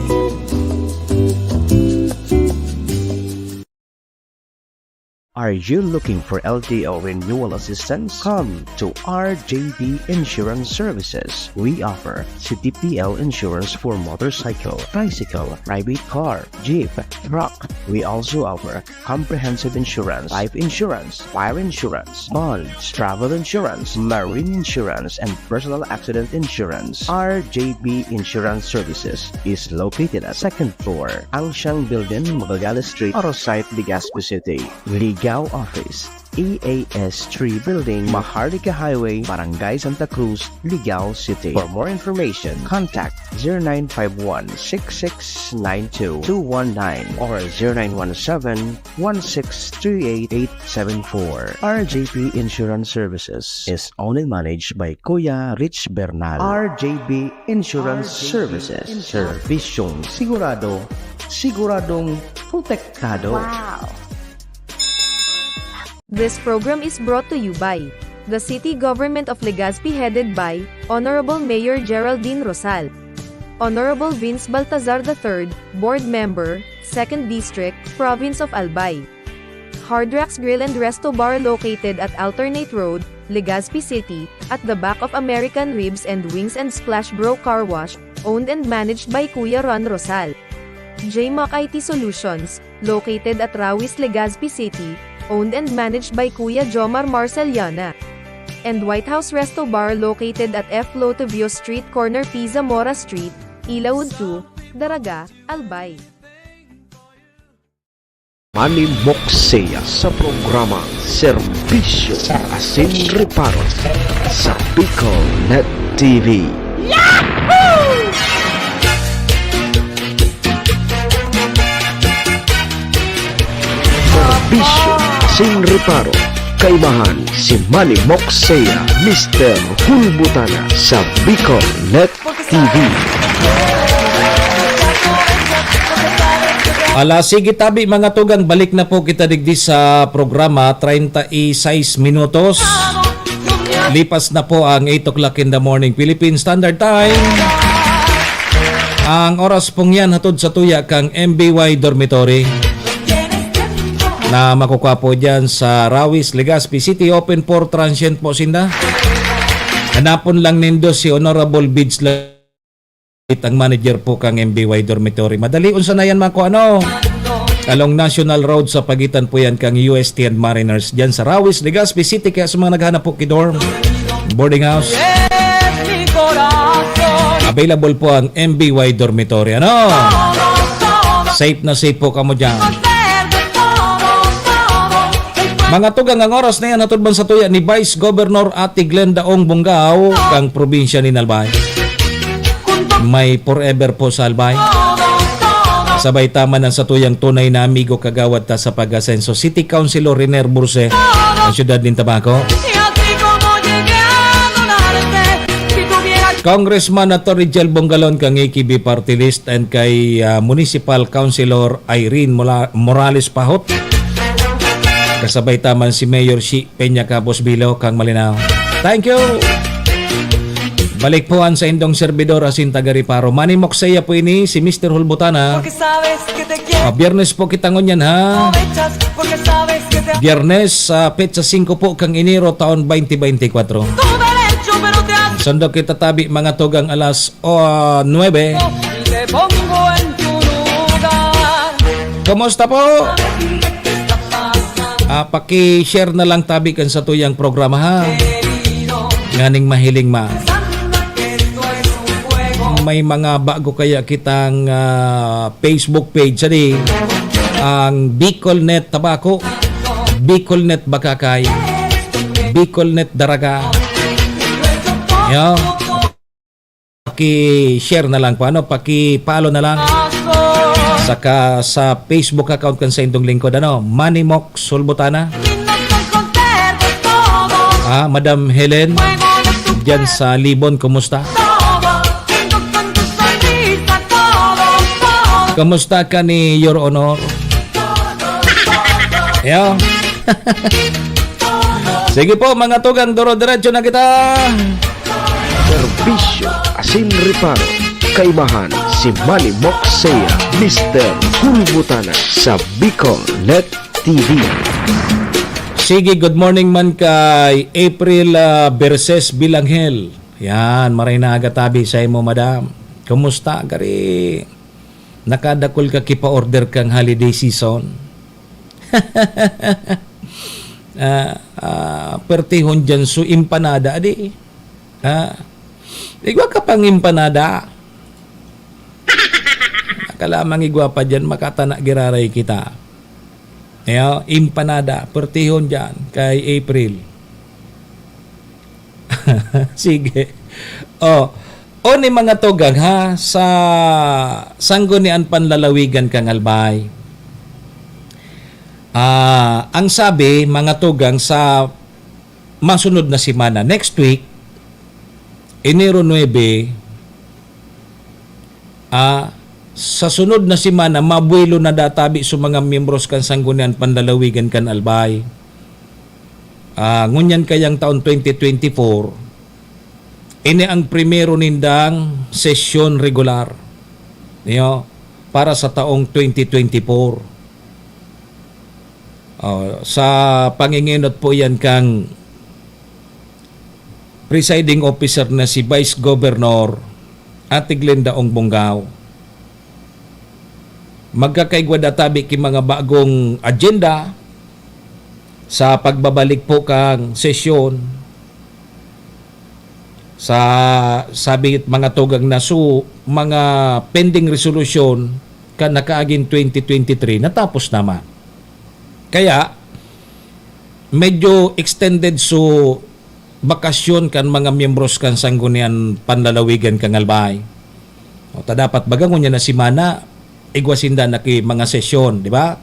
Are you looking for L T O renewal assistance? Come to R J B Insurance Services. We offer C T P L insurance for motorcycle, tricycle, private car, jeep, truck. We also offer comprehensive insurance, life insurance, fire insurance, bonds, travel insurance, marine insurance, and personal accident insurance. R J B Insurance Services is located at second floor, Angsiang Building, Magallanes Street, Arosite, Legazpi City. Ligao Office, E A S three Building, Maharlika Highway, Barangay Santa Cruz, Ligao City. For more information, contact zero nine five one six six nine two two one nine or zero nine one seven one six three eight eight seven four. R J P Insurance Services is owned and managed by Kuya Rich Bernal. R J B Insurance Services. Servisyong sigurado, siguradong protektado. Wow! This program is brought to you by the City Government of Legazpi, headed by Honorable Mayor Geraldine Rosal, Honorable Vince Baltazar the third, Board Member, Second District, Province of Albay. Hard Rocks Grill and Resto Bar, located at Alternate Road, Legazpi City, at the back of American Ribs and Wings and Splash Bro Car Wash, owned and managed by Kuya Ron Rosal. J Mac I T Solutions, located at Rawis, Legazpi City, owned and managed by Kuya Jomar Marceliana. And White House Resto Bar, located at F Lotovio Street, corner P Zamora Street, Ilaud two, Daraga, Albay. Manny Moxea sa programang Serbisyo asin Reparo sa Bicol Net T V. Yahoo! Reparo, kaimahan si Manny Moksea, Mister Hulbutana sa Bicol Net T V. Ala, sige tabi, mga tugang, balik na po kita digdi sa programa, treinta y seis minutos. Lipas na po ang eight o'clock in the morning, Philippine Standard Time. Ang oras pong yan, hatod sa tuya kang M B Y Dormitory na makukuha po dyan sa Rawis, Legazpi City. Open for transient po sinda. Hanapon lang nindo si Honorable Bids Lamit, ang manager po kang M B Y Dormitory. Madali, unsa na yan, mga kuano? Along National Road sa pagitan po yan kang U S T and Mariners dyan sa Rawis, Legazpi City. Kaya sa mga naghanap po ki dorm, boarding house, available po ang M B Y Dormitory. Ano? Safe na safe po kamo dyan. Mga tugang, ang oras na yan, hatod man sa tuya ni Vice Governor Ate Glenda Ong Bongao, kang probinsya ni Albay. May forever po sa Albay. Sabay taman ang satuyang tunay na amigo, kagawad ta sa pag-asenso, City Councilor Riner Burse, ang siyudad nin Tabaco. Congressman Attorney Jel Bongalon kang A K B Party List and kay, ah, Municipal Councilor Irene Mola-, Morales Pahot. Kasabay taman si Mayor Shi Peña Cabos Bilo kang Malinao. Thank you! Balik po ang sa indong servidor asin taga Reparo. Manny Moksea po ini, si Mister Hulbutana. Ah, Biyernes po kita ngunyan, ha? Biyernes, ah, petsa singko po kang Enero, taon twenty twenty-four. Sundok kita tabi, mga tugang, alas, oh, nuebe. Kumusta po? Ah, paki-share na lang tabi kan satuyang programa, ha? Nganing mahiling ma. May mga bago kaya kitang, ah, Facebook page, sadi, ang Bicol Net Tabaco, Bicol Net Bakakay, Bicol Net Daraga. Yo. Paki-share na lang po, ano, paki-follow na lang. Saka sa Facebook account kan sa indong lingkod, ano, Manny Mox Sulbutana. Ah, Madam Helen, dyan sa Libon, kumusta? Kumusta ka ni Your Honor? Yo. Sige po, mga tugang, duro-diretso na kita. Serbisyo asin reparo. Kaimahan si Manny Moksea, Mister Hulbutana sa Bicol Net T V. Sige, good morning man kay April, ah, Verses Bilanghel. Yan, maray na aga tabi sa imo, madam. Kumusta, gari? Nakadakul ka ki pa-order kang holiday season? Ah, ah, pertihon dyan, so empanada, adi? Ha? Igwa ka pang empanada. Akala mang igwa pa dyan, makatana giraray kita. Ayo, empanada, pertihon dyan, kay April. Sige. Oh, o ni mga tugang, ha, sa Sanggunian Panlalawigan kan Albay. Ah, ang sabi, mga tugang, sa masunod na semana, next week, Enero nuebe, ah, sa sunod na semana, mabuelo na databi sa mga miyembros kan Sanggunian Panlalawigan kan Albay. Ah, ngunyan kayang taon twenty twenty-four, ini ang primero nindang sesyon regular, niyo, para sa taong twenty twenty-four. Oh, sa pangingenot po yan kang presiding officer na si Vice Governor Ate Glenda Ong Bongao. Magkakaigwa da tabi ki mga bagong agenda sa pagbabalik po kang sesyon. Sa, sabi mga tugang na su, mga pending resolution kan nakaaging twenty twenty-three, natapos naman. Kaya, medyo extended su bakasyon kan mga miyembros kan Sanggunian Panlalawigan kan Albay. O, ta dapat baga ngunyan na semana, igwa sinda na ki mga sesyon, di ba?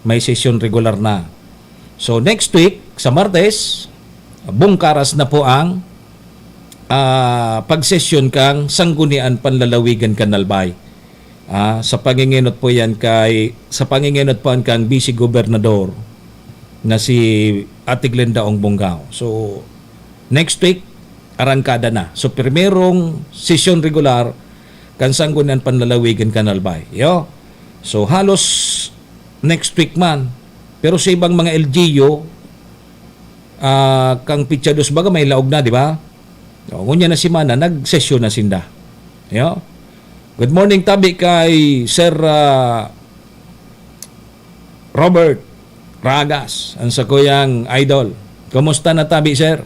May sesyon regular na. So, next week, sa Martes, bungkaras na po ang, ah, pagsesyon kang Sanggunian Panlalawigan kan Albay. Ah, sa pangingenot po yan kay, sa pangingenot po yan kang Vice Gobernador na si Ate Glenda Ong Bongao. So, next week, arangkada na. So, primerong sesyon regular kan Sanggunian Panlalawigan kan Albay. Yo. So, halos next week man. Pero sa ibang mga L G U, ah, kang pitsa dos baga may laog na, di ba? O, ngunyan na semana, nagsesyon na sinda. Yo. Good morning, tabi kay Sir, ah, Robert Ragas, ang sakuyang idol. Kumusta na tabi, sir?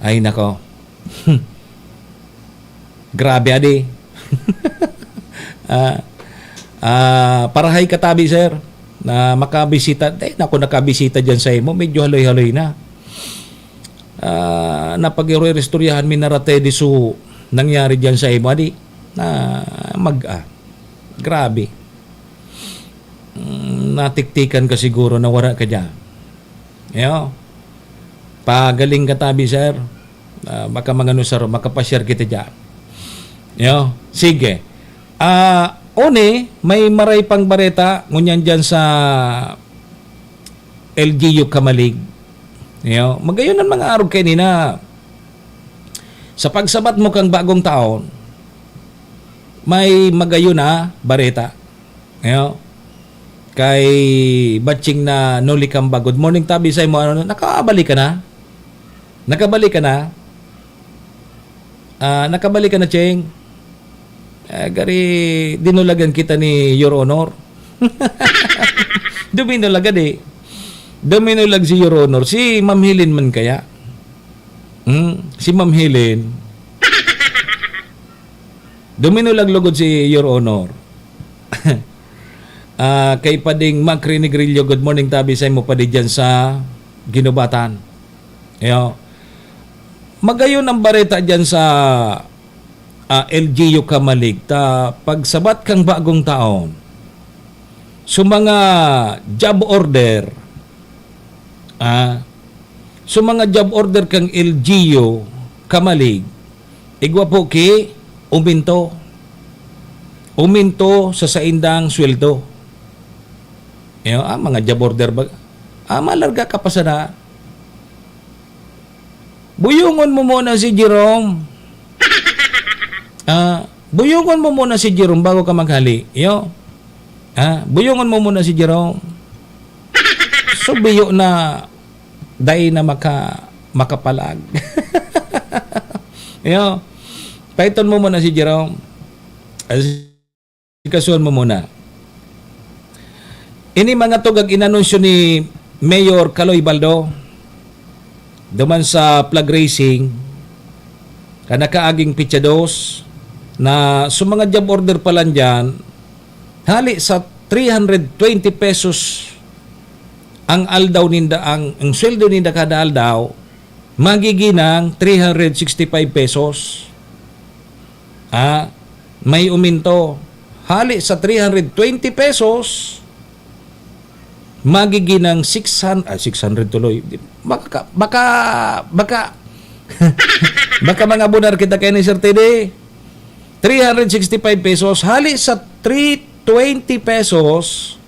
Ay, nako. Grabe, adi. Ah, ah, parahay ka tabi, sir, na makabisita. Ay, naku, nakabisita dyan sa imo. Medyo haloy-haloy na. Ah, napag-iroy-istoryahan mi na rate di su nangyari dyan sa imo, adi. Na mag, ah, grabe. Mm, natiktikan ka siguro na wara ka dyan. Yo. Pagaling ka tabi, sir. Ah, baka mangano saro, makapashare kita dyan. Yo. Sige. Ah, Oni, may maray pang bareta, ngunyan dyan sa L G U Kamalig. Yo. Magayon ang mga arog kaini na sa pagsabat mo kang bagong taon, may magayon na bareta. Yo. Kay Batching na Noli Kamba, "Good morning, tabi sa imo. Ano, nakabalik ka na? Nakabalik ka na? Ah, nakabalik ka na, Cheng?" Ah, gari, dinulagan kita ni Your Honor. Duminulagan eh. Duminulag si Your Honor. Si Ma'am Helen man kaya? Hmm? Si Ma'am Helen. Duminulag lugod si Your Honor. Ah, kay Pading Mac Renegrillo, good morning, tabi sa imo, Padi, dyan sa Ginubatan. Yo. Magayon ang bareta dyan sa, ah, L G U Kamalig. Ta, pagsabat kang bagong taon, sa mga job order, ah, sa mga job order kang L G U Kamalig, igwa po ki uminto. Uminto sa saindang sweldo. Yo, ah, mga job order ba? Ah, malarga ka pa sana. Buyungon mo muna si Jerome. Ah, buyungon mo muna si Jerome bago ka maghali. Yo. Ah, buyungon mo muna si Jerome. Subiyo na dai na maka-, makapalag. Yo. Paiton mo muna si Jerome. As- Kasuhan mo muna. Ini mga tugag inanunsyo ni Mayor Kaloy Baldo duman sa flag raising kan nakaaging pitsa dos na sa mga job order pa lang dyan, hali sa three hundred twenty pesos ang aldaw ninda, ang, ang sweldo ninda kada aldaw, magiginang three hundred sixty-five pesos. Ah, may uminto. Hali sa three hundred twenty pesos, magiginang six hundred, ah, six hundred tuloy. Di, baka, baka, baka, baka mga bunar kita kay ni Sir Teddy. Three hundred sixty-five pesos, hali sa three twenty pesos,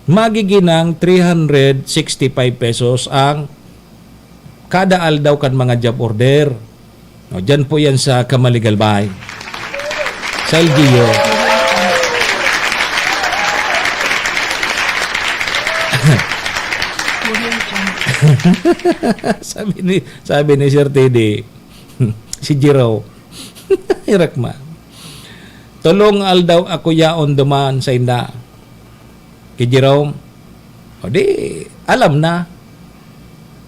magiginang three hundred sixty-five pesos ang kada aldaw kan mga job order. No, dyan po yan sa Kamaligalbay. Sa L G U. Sabi ni, sabi ni Sir Teddy, si Jiro, Irak man. Tolong aldaw ako yaon duman sa inda. Ki Jerome. O di, alam na.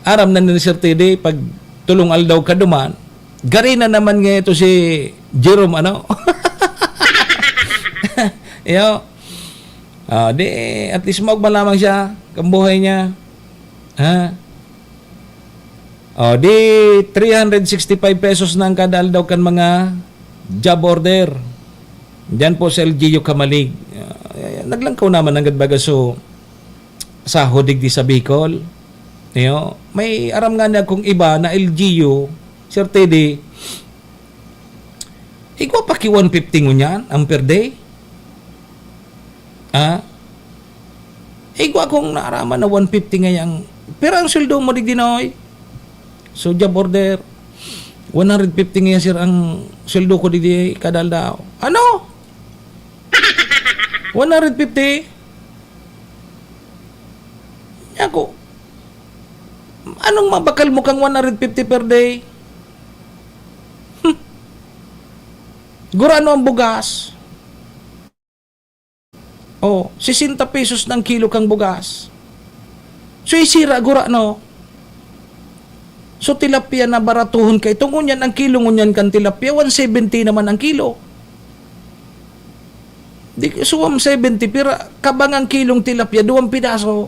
Aram na ni Sir Teddy, pag tolong aldaw ka duman, gari na naman nga ito si Jerome, ano? Yo. Ah, di, at least maugma lamang siya, kan buhay niya. Ha? O, di three hundred sixty-five pesos na ang kada aldaw kan mga job order. Diyan po sa L G U Kamalig. Ah, naglangkaw naman nanggad baga. So, sahod digdi sa Bicol. Iyo, may aram nga na kung iba na L G U, Sir Teddy, igwa pa ki one fifty ngunyan ang per day. Ah? Igwa kong naaraman na one fifty ngayang, pero ang sweldo mo digdi, Noy? So, job order, one hundred fifty ngayon, sir, ang sweldo ko digdi kada aldaw. Ano? One hundred fifty? Ako, anong mabakal mo kang one hundred fifty per day? Hmm. Gurano ang bugas? Oh, sesenta pesos ng kilo kang bugas. So, isira, gurano? So, tilapia na baratuhon ka. Ito ngunyan ang kilo, ngunyan kan tilapia, one seventy naman ang kilo. Di, so, one seventy, pero kabang ang kilong tilapia, duwang pidaso.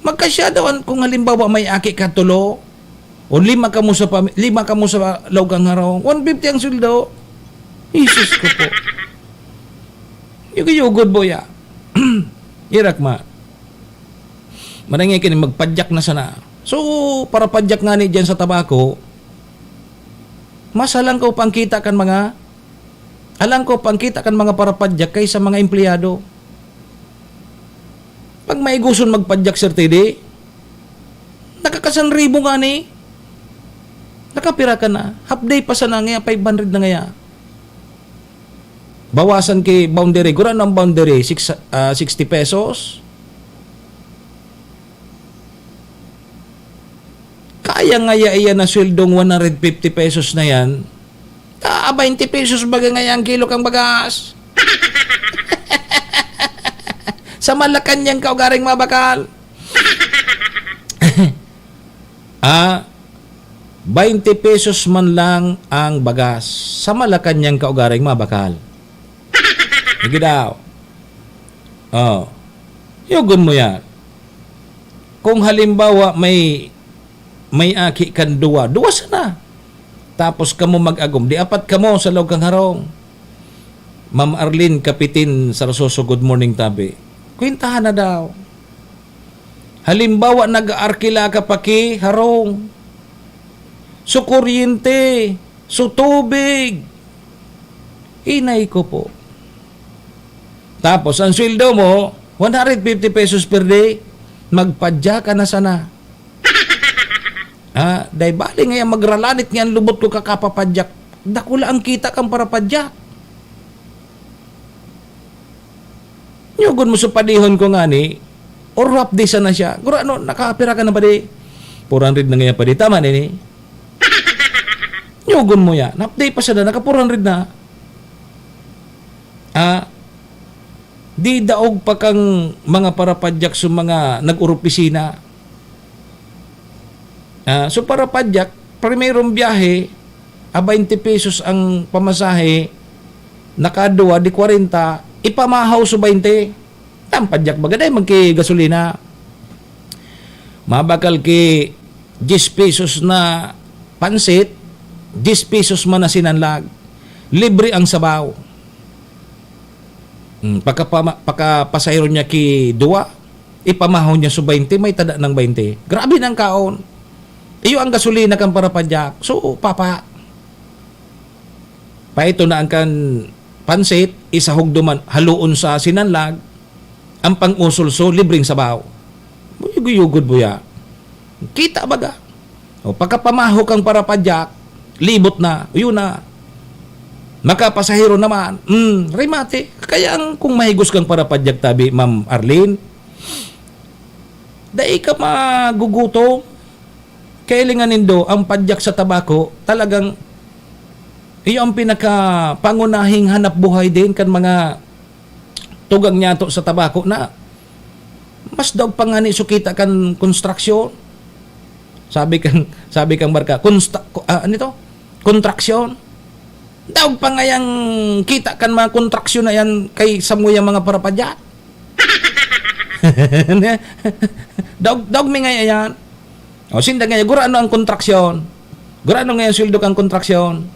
Magkasya daw an-, kung halimbawa may aki ka tulo, o lima kamo sa pami-, lima kamo sa laog kan harong, one fifty ang sweldo. Jesus ko po. Yugod-yugod, boya. Irak ma. Manangay kini, magpadyak na sana. So, para padyak nga ni dyan sa tabako, mas halangkaw pang kita kan mga, halangkaw pang kita kan mga parapadyak kaysa mga empleyado. Pag maiguson magpadyak, Sir Teddy, nakakasanribo nga ni. Nakapira ka na. Half day pa sana ngaya, five hundred na ngaya. Bawasan ki boundary. Gurano ang boundary? Six, ah, sixty pesos? Kaya ngaya iyan na sweldong one hundred fifty pesos na yan. Ah, twenty pesos baga ngaya ang kilo kang bagas. Sa Malacañang ka ugaring mabakal. Ah, twenty pesos man lang ang bagas. Sa Malacañang ka ugaring mabakal. Sige daw. Oh. Yugon mo yan. Kung halimbawa may, may aki kan duwa, duwa sana. Tapos kamo mag-agom, di apat kamo sa laog kan harong. Ma'am Arlene Kapitin Sarsoso, good morning, tabi. Kwentahan na daw. Halimbawa, nag-aarkila ka pa ki harong. So, kuryente, so, tubig. Inay ko po. Tapos, ang sweldo mo, one hundred fifty pesos per day, magpadya ka na sana. Ah, dai bali nga yan, magralanit nga ang lubot ko kakapapadyak. Dakula ang kita kang parapadyak. Nyugon mo sa padihon ko ngani, or half day sana siya. Guro, ano, nakapira ka na pa di? Four hundred na ngayon pa di. Tama na ini. Nyugon mo yan. Half day pa sana, naka four hundred na. Ah, di daog pa kang mga parapadyak sa mga nag-uropisina. Ah, so parapadyak, primerong biyahe, a twenty pesos ang pamasahe, nakadua, di kwarenta, ipamahaw sa twenty. Ang padyak baga, dai magki gasolina. Mabakal ki diyes pesos na pansit, diyes pesos man na sinanlag. Libre ang sabaw. Hmm, pagkapama-, pagkapasahero niya ki duwa, ipamahaw niya sa twenty, may tada ng twenty. Grabe ng kaon. Iyo ang gasolina kan parapadyak. So, papa. Paito na ang kan pansit, isahog duman, haloon sa sinanlag, ang pang-usolso, libreng sabaw. Yugod-yugod mo ya. Kita baga. O, pagkapamahaw kang parapadyak, libot na. Yun na. Makapasahero naman. Mm, remate. Kaya ang, kung mahigos kang parapadyak, tabi, Ma'am Arlene, dai ka magugutom. Kailingan nindo, ang padyak sa tabako, talagang iyo ang pinakapangunahing hanap buhay din kan mga tugang niyato sa tabako na mas daog pa ngani su kita kan konstruksyon. Sabi kang, sabi kang barka, konsta-, ko-, ah, ano ito? Kontraksyon. Daog pa ngayang kita kan mga kontraksyon na yan kay samuyang mga parapadya. Daog, daog mi ngaya yan. O, sinda ngaya, gurano ang kontraksyon? Gurano ngaya sweldo kang kontraksyon?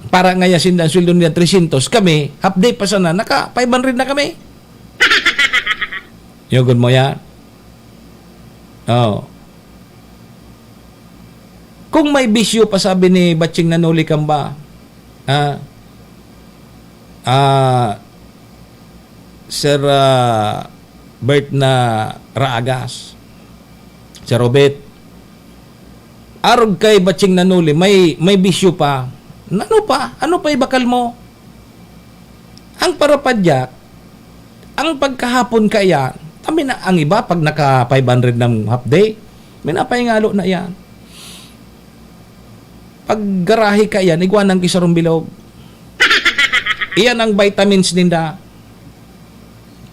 Para ngaya sinda ang sweldo nila trescientos, kami, half day pa sana, naka five hundred na kami. Yugon mo yan? Oh. Kung may bisyo pa, sabi ni Batching Nanuli Kamba, ah, ah, Sir, ah, Bert na Raagas, Sir Robert, arog kay Batching Nanuli, may, may bisyo pa. Ano pa? Ano pa ibakal mo? Ang parapadyak, ang pagkahapon kaya, kami na, ang iba, pag naka five hundred ng half day, may napahingalo na yan. Pag garahe kaya, igwanan ki sarong bilog. Iyan ang vitamins ninda.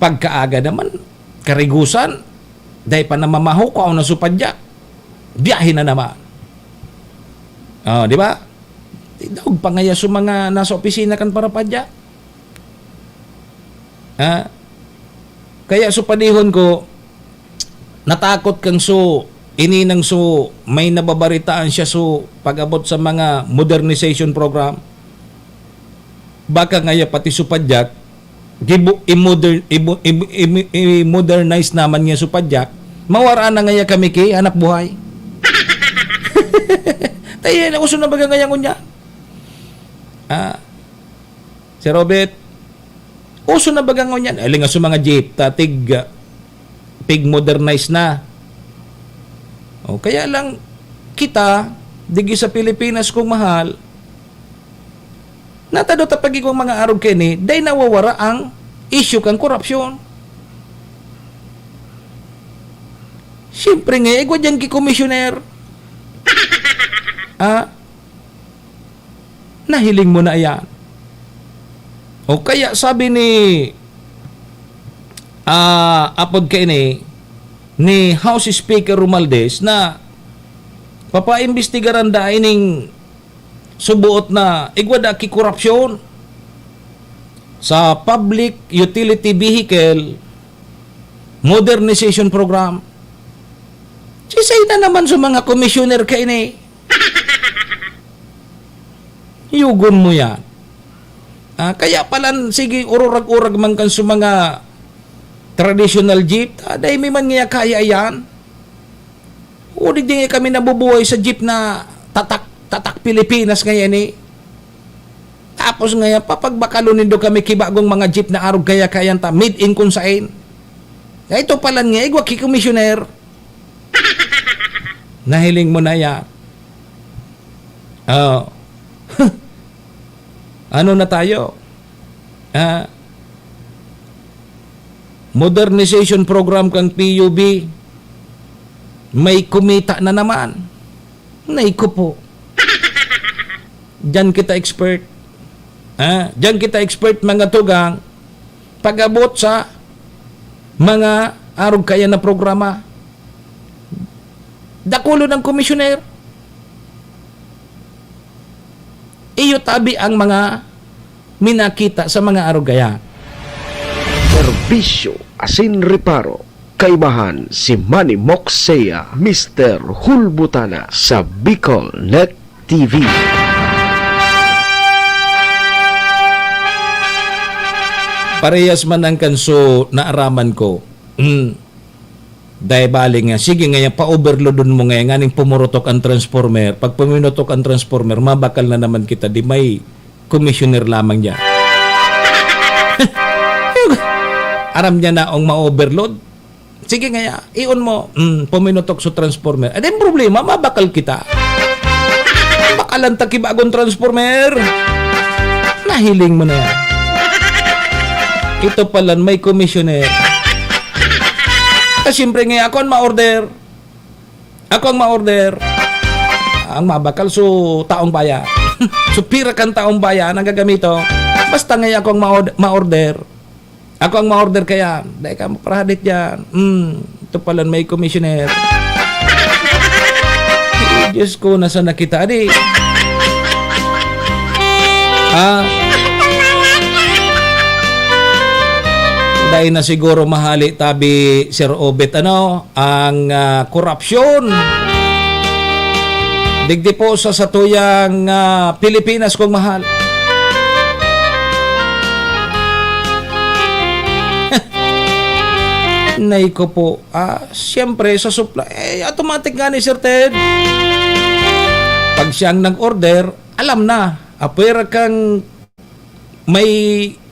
Pagkaaga naman, karigusan, dahil pa namamaho ko, ako na supadyak. Biyahe na naman. Oh, di ba? Daog pa ngaya sa mga nasa opisina kan parapadyak. Ha? Kaya supadihon ko, natakot kang so, ini nang so, may nababaritaan siya so, pag-abot sa mga modernization program. Baka ngaya pati so padyak, gibu-, i-moder-, ibu-, ibu-, i-, i-modernize naman niya so padyak, mawara na ngaya kami ki hanap buhay. Tayo na, uso na baga ngaya ngunyan? Ah, Sir Robert, uso na baga ngunyan? Aling nga sa mga jeep, tatig, ah, pig-modernize na. O, kaya lang, kita, digi sa Pilipinas, kung mahal, natado ta pag igwang mga arog kini, day nawawara ang issue kan korupsyon. Siyempre nga, igwa diyan ki komisyoner. Ah, nahiling mo na yan. O kaya sabi ni, ah, apod kaini, ni House Speaker Romualdez na papaimbestigaran da ining subuot na igwa da ki korupsyon sa Public Utility Vehicle Modernization Program. Sisay na naman sa mga komisyoner kaini? Yugon mo yan. Ah, kaya palan, sige, ururag-urag man kan sa mga traditional jeep, ah, dahil may man nga kaya yan. O, di, di kami nabubuhay sa jeep na tatak, tatak Pilipinas ngayon eh. Tapos ngayon, papagbakalon nindo kami ki bagong mga jeep na arog kaya-kaya ta, made in kung sain. Kaya ito palan nga, igwa ki komisyoner. Nahiling mo na yan. Oh. Ano na tayo? Ah, modernization program kang P U B, may kumita na naman. Nay ko po. Diyan kita expert. Ah, diyan kita expert, mga tugang, pag-abot sa mga arog kaya na programa. Dakulon ang komisyoner. Iyo tabi ang mga minakita sa mga arog kaya. Serbisyo asin reparo. Kaibahan si Manny Moksea, Mister Hulbutana sa Bicol Net T V. Parehas man ang kanso naaraman ko. Mm. Dai bali nga, sige nga, yan, pa-overloadon mo nga, yan, nganing pumurutok ang transformer. Pag pumunutok ang transformer, mabakal na naman kita, di may commissioner lamang dyan. Aram niya na ang ma-overload. Sige nga, ya, iyon mo, mm, pumunutok sa transformer. Ano yung problema? Mabakal kita. Bakalan ta ki bagong transformer. Nahiling mo na yan. Ito pala, may commissioner. Ah, siyempre nga, ako ang ma-order. Ako ang ma-order. Ang mabakal, so, taong bayan. So, pira kan taong bayan ang gagamito. Basta nga, ako ang ma-ord-, ma-order. Ako ang ma-order kaya. Dahil ka maparahadit dyan. Hmm, ito pala, may commissioner. Ay, Diyos ko, nasa na kita, adi? Ah. Dahil na siguro mahali tabi, Sir Obet, ano, ang, ah, korupsyon. Digdi po sa satuyang, ah, Pilipinas kong mahal. Nay ko po, ah, siyempre sa supla, eh, automatic nga ni Sir Ted. Pag siyang nag-order, alam na. Apwera kang may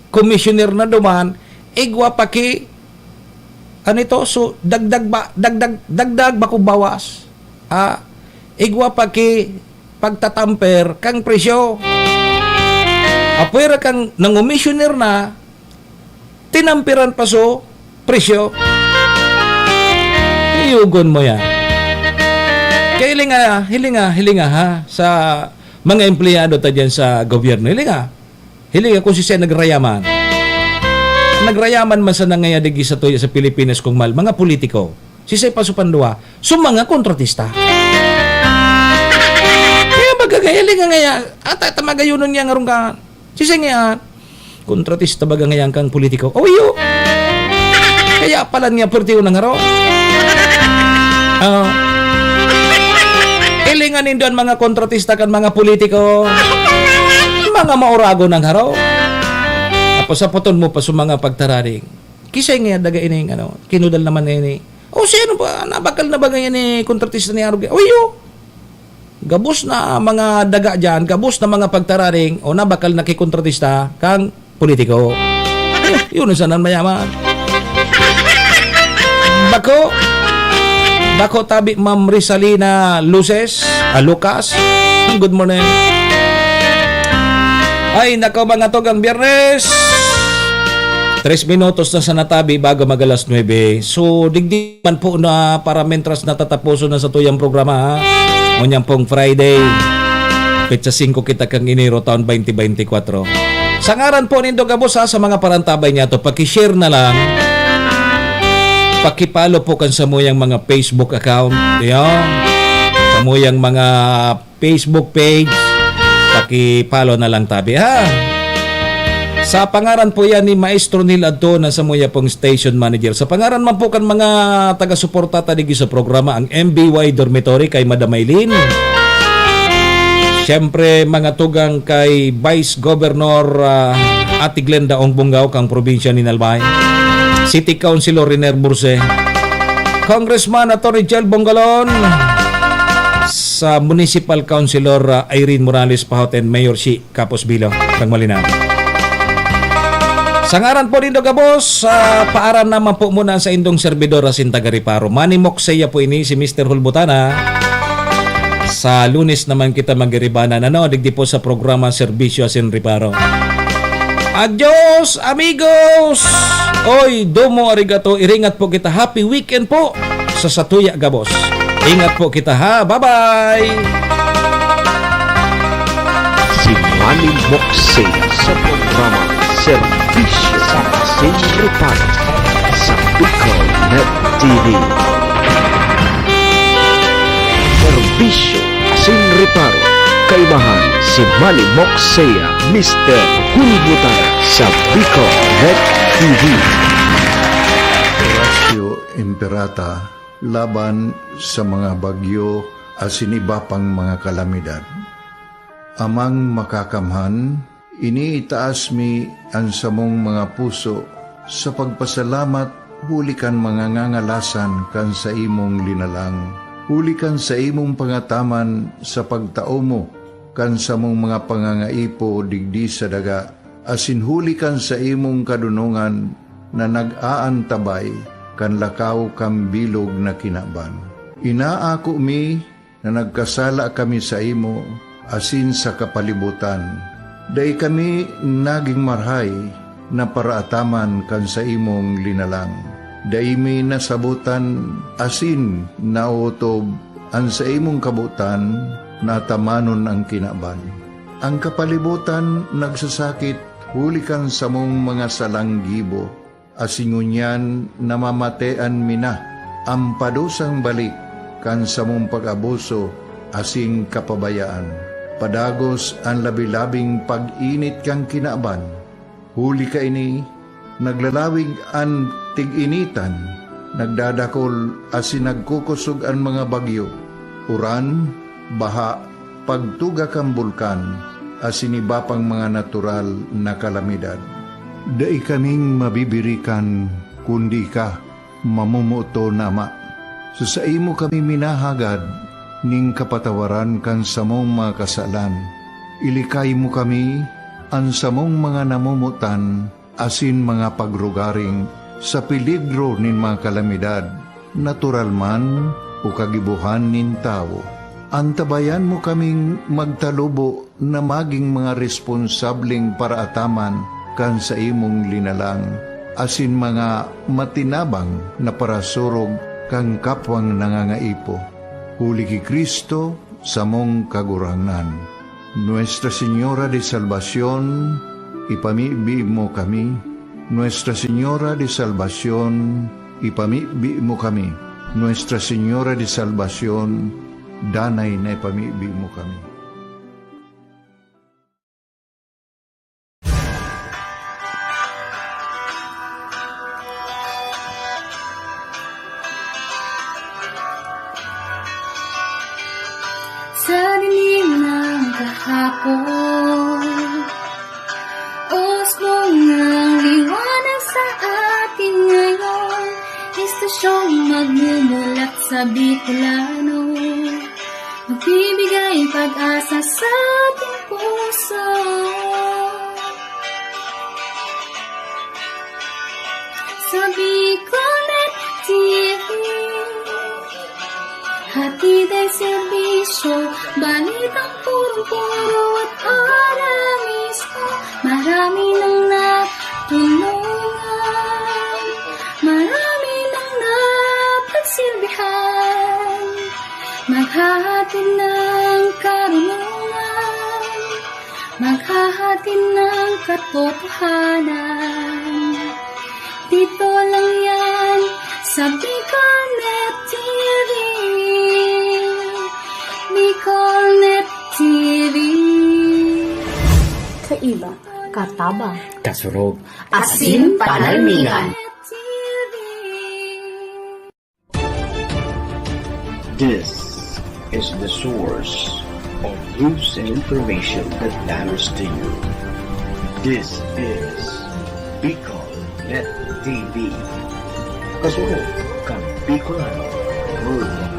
commissioner na duman, igwa pa ki, ano ito? So, dagdag ba, dagdag, dagdag bako bawas. Ah, igwa pa ki pagtatamper kang presyo. Apwera kang nangomisyoner na, tinamperan pa so presyo. Iyugon mo yan. Kaya hilinga, hilinga, hilinga ha, sa mga empleyado ta dyan sa gobyerno. Hilinga. Hilinga kung sisay nagrayaman. Nagrayaman man sana ngaya digdi sa tuya sa Pilipinas kung mal, mga politiko. Sisay pa sa pandua, so mga kontratista. Kaya baga kaya hilinga ngaya, ata, ata magayunon niya ngarong ka. Sisay ngaya, kontratista baga ngaya kang politiko. Oh, iyo. Kaya pala niya perti unang haro. Ah. Hilinga nindo an mga kontratista kan mga politiko. Mga mauragon ang haro. Tapos sapoton mo pa sa mga pagtararing. Kisay nga daga ining, ano, kinudal naman na ini. O, siya ano ba? Nabakal na ba ngayon ni kontratista ni Arog? Uy, oh! Gabos na mga daga dyan, gabos na mga pagtararing, o nabakal na kikontratista kang politiko. Yun ang sanan mayaman. Bako, bako tabi, Ma'am Risalina Luces, ah, Lucas. Good morning. Ay, nako, mga tugang Biyernes. Tres minutos na sa natabi bago mag alas nuebe. So, digdi man po na para mentras natataposon na sa tuyang programa, ha? Ngunyan pong Friday, petsa singko kita kang Enero, taon twenty twenty-four. Sa ngaran po nindo gabos, ha, sa mga parantabay niya to, paki-share na lang. Paki-follow po kan samuyang mga Facebook account. Yan. Samuyang mga Facebook page, paki-follow na lang tabi, ha? Sa pangaran po yan ni Maestro Neil Adto na samuya pong station manager. Sa pangaran man po kan mga taga-suporta ta digdi sa programa, ang M B Y Dormitory kay Madam Maylin. Siyempre, mga tugang kay Vice Governor, ah, Ate Glenda Ong Bungao, kang probinsya ni Albay. City Councilor Riner Burse. Congressman Attorney Jel Bongalon, sa Municipal Councilor, ah, Irene Morales Pahot and Mayor Shi Capos Bilo, kang Malinao. Sa ngaran po nindo gabos, ah, paaram naman po muna sa indong servidor asin taga-reparo. Manny Moksea po ini, si Mister Hulbutana. Sa Lunes naman kita magiribanan, ano, digdi po sa programa Serbisyo asin Reparo. Adios, amigos! Oy, domo arigato, iringat po kita. Happy weekend po sa satuya gabos. Ingat po kita, ha. Bye-bye! Si Manny Moksea sa programa Serbisyo asin Reparo sa Bicol Net T V. Serbisyo asin Reparo. Kaibahan si Manny Moksea, Mister Hulbutana sa Bicol Net T V. Oratio Imperata laban sa mga bagyo asin iba pang mga kalamidad. Amang Makakamhan, iniitaas mi an samong mga puso sa pagpasalamat huli kan mga ngangalasan kan saimong linalang, huli kan saimong pangataman sa pagtao mo kan samong mga pangangaipo digdi sa daga, asin huli kan saimong kadonongan na nag-aantabay kan lakaw kan bilog na kinaban. Inaako mi na nagkasala kami saimo asin sa kapalibotan. Dai kami nagin marahay na paraataman kan saimong linalang. Dai mi nasabotan asin naotob an saimong kabotan na atamanon an kinaban. An kapalibotan nagsasakit huli kan samong mga salang gibo, asin ngunyan namamatean mi na an padusang balik kan samong pag-abuso asin kapabayaan. Padagos an labi-labing pag-init kan kinaban. Huli kaini, naglalawig an tig-initan, nagdadakol asin nagkukosog an mga bagyo, uran, baha, pagtuga kan bulkan, asin iba pang mga natural na kalamidad. Dai kaming mabibirikan kundi ika, Mamomoton, Ama, sa saimo kami minahagad ning kapatawaran kan samong mga kasalan. Ilikay mo kami, an samong mga namomotan, asin mga pagrugaring sa peligro nin mga kalamidad, natural man o kagibohan nin tawo. Antabayan mo kaming magtalubo na magin mga responsableng paraataman kan saimong linalang, asin mga matinabang na parasurog kan kapwang nangangaipo. Huli ki Cristo, samong Kagurangnan. Nuestra Señora de Salvacion, ipamibi mo kami. Nuestra Señora de Salvacion, ipamibi mo kami. Nuestra Señora de Salvacion, danay na ipamibi mo kami. Sa dinig ng kahapon, usbong ng liwanag sa atin ngayon, estasyong magmumulat sa Bicolano, magbibigay pag-asa sa ating puso. Sa Bicolnet T V, hatid ay serbisyo, balitang purong-puro at ora mismo. Marami nang natulungan, marami nang napagsilbihan, maghahatid ng karunungan, maghahatid ng katotohanan. Dito lang yan sa Bicolnet T V. Bicolnet T V. Kaiba, katabang, kasurog, asin panalmingan. This is the source of news and information that matters to you. This is Bicol Net T V. Kasunod kan Bicolano World.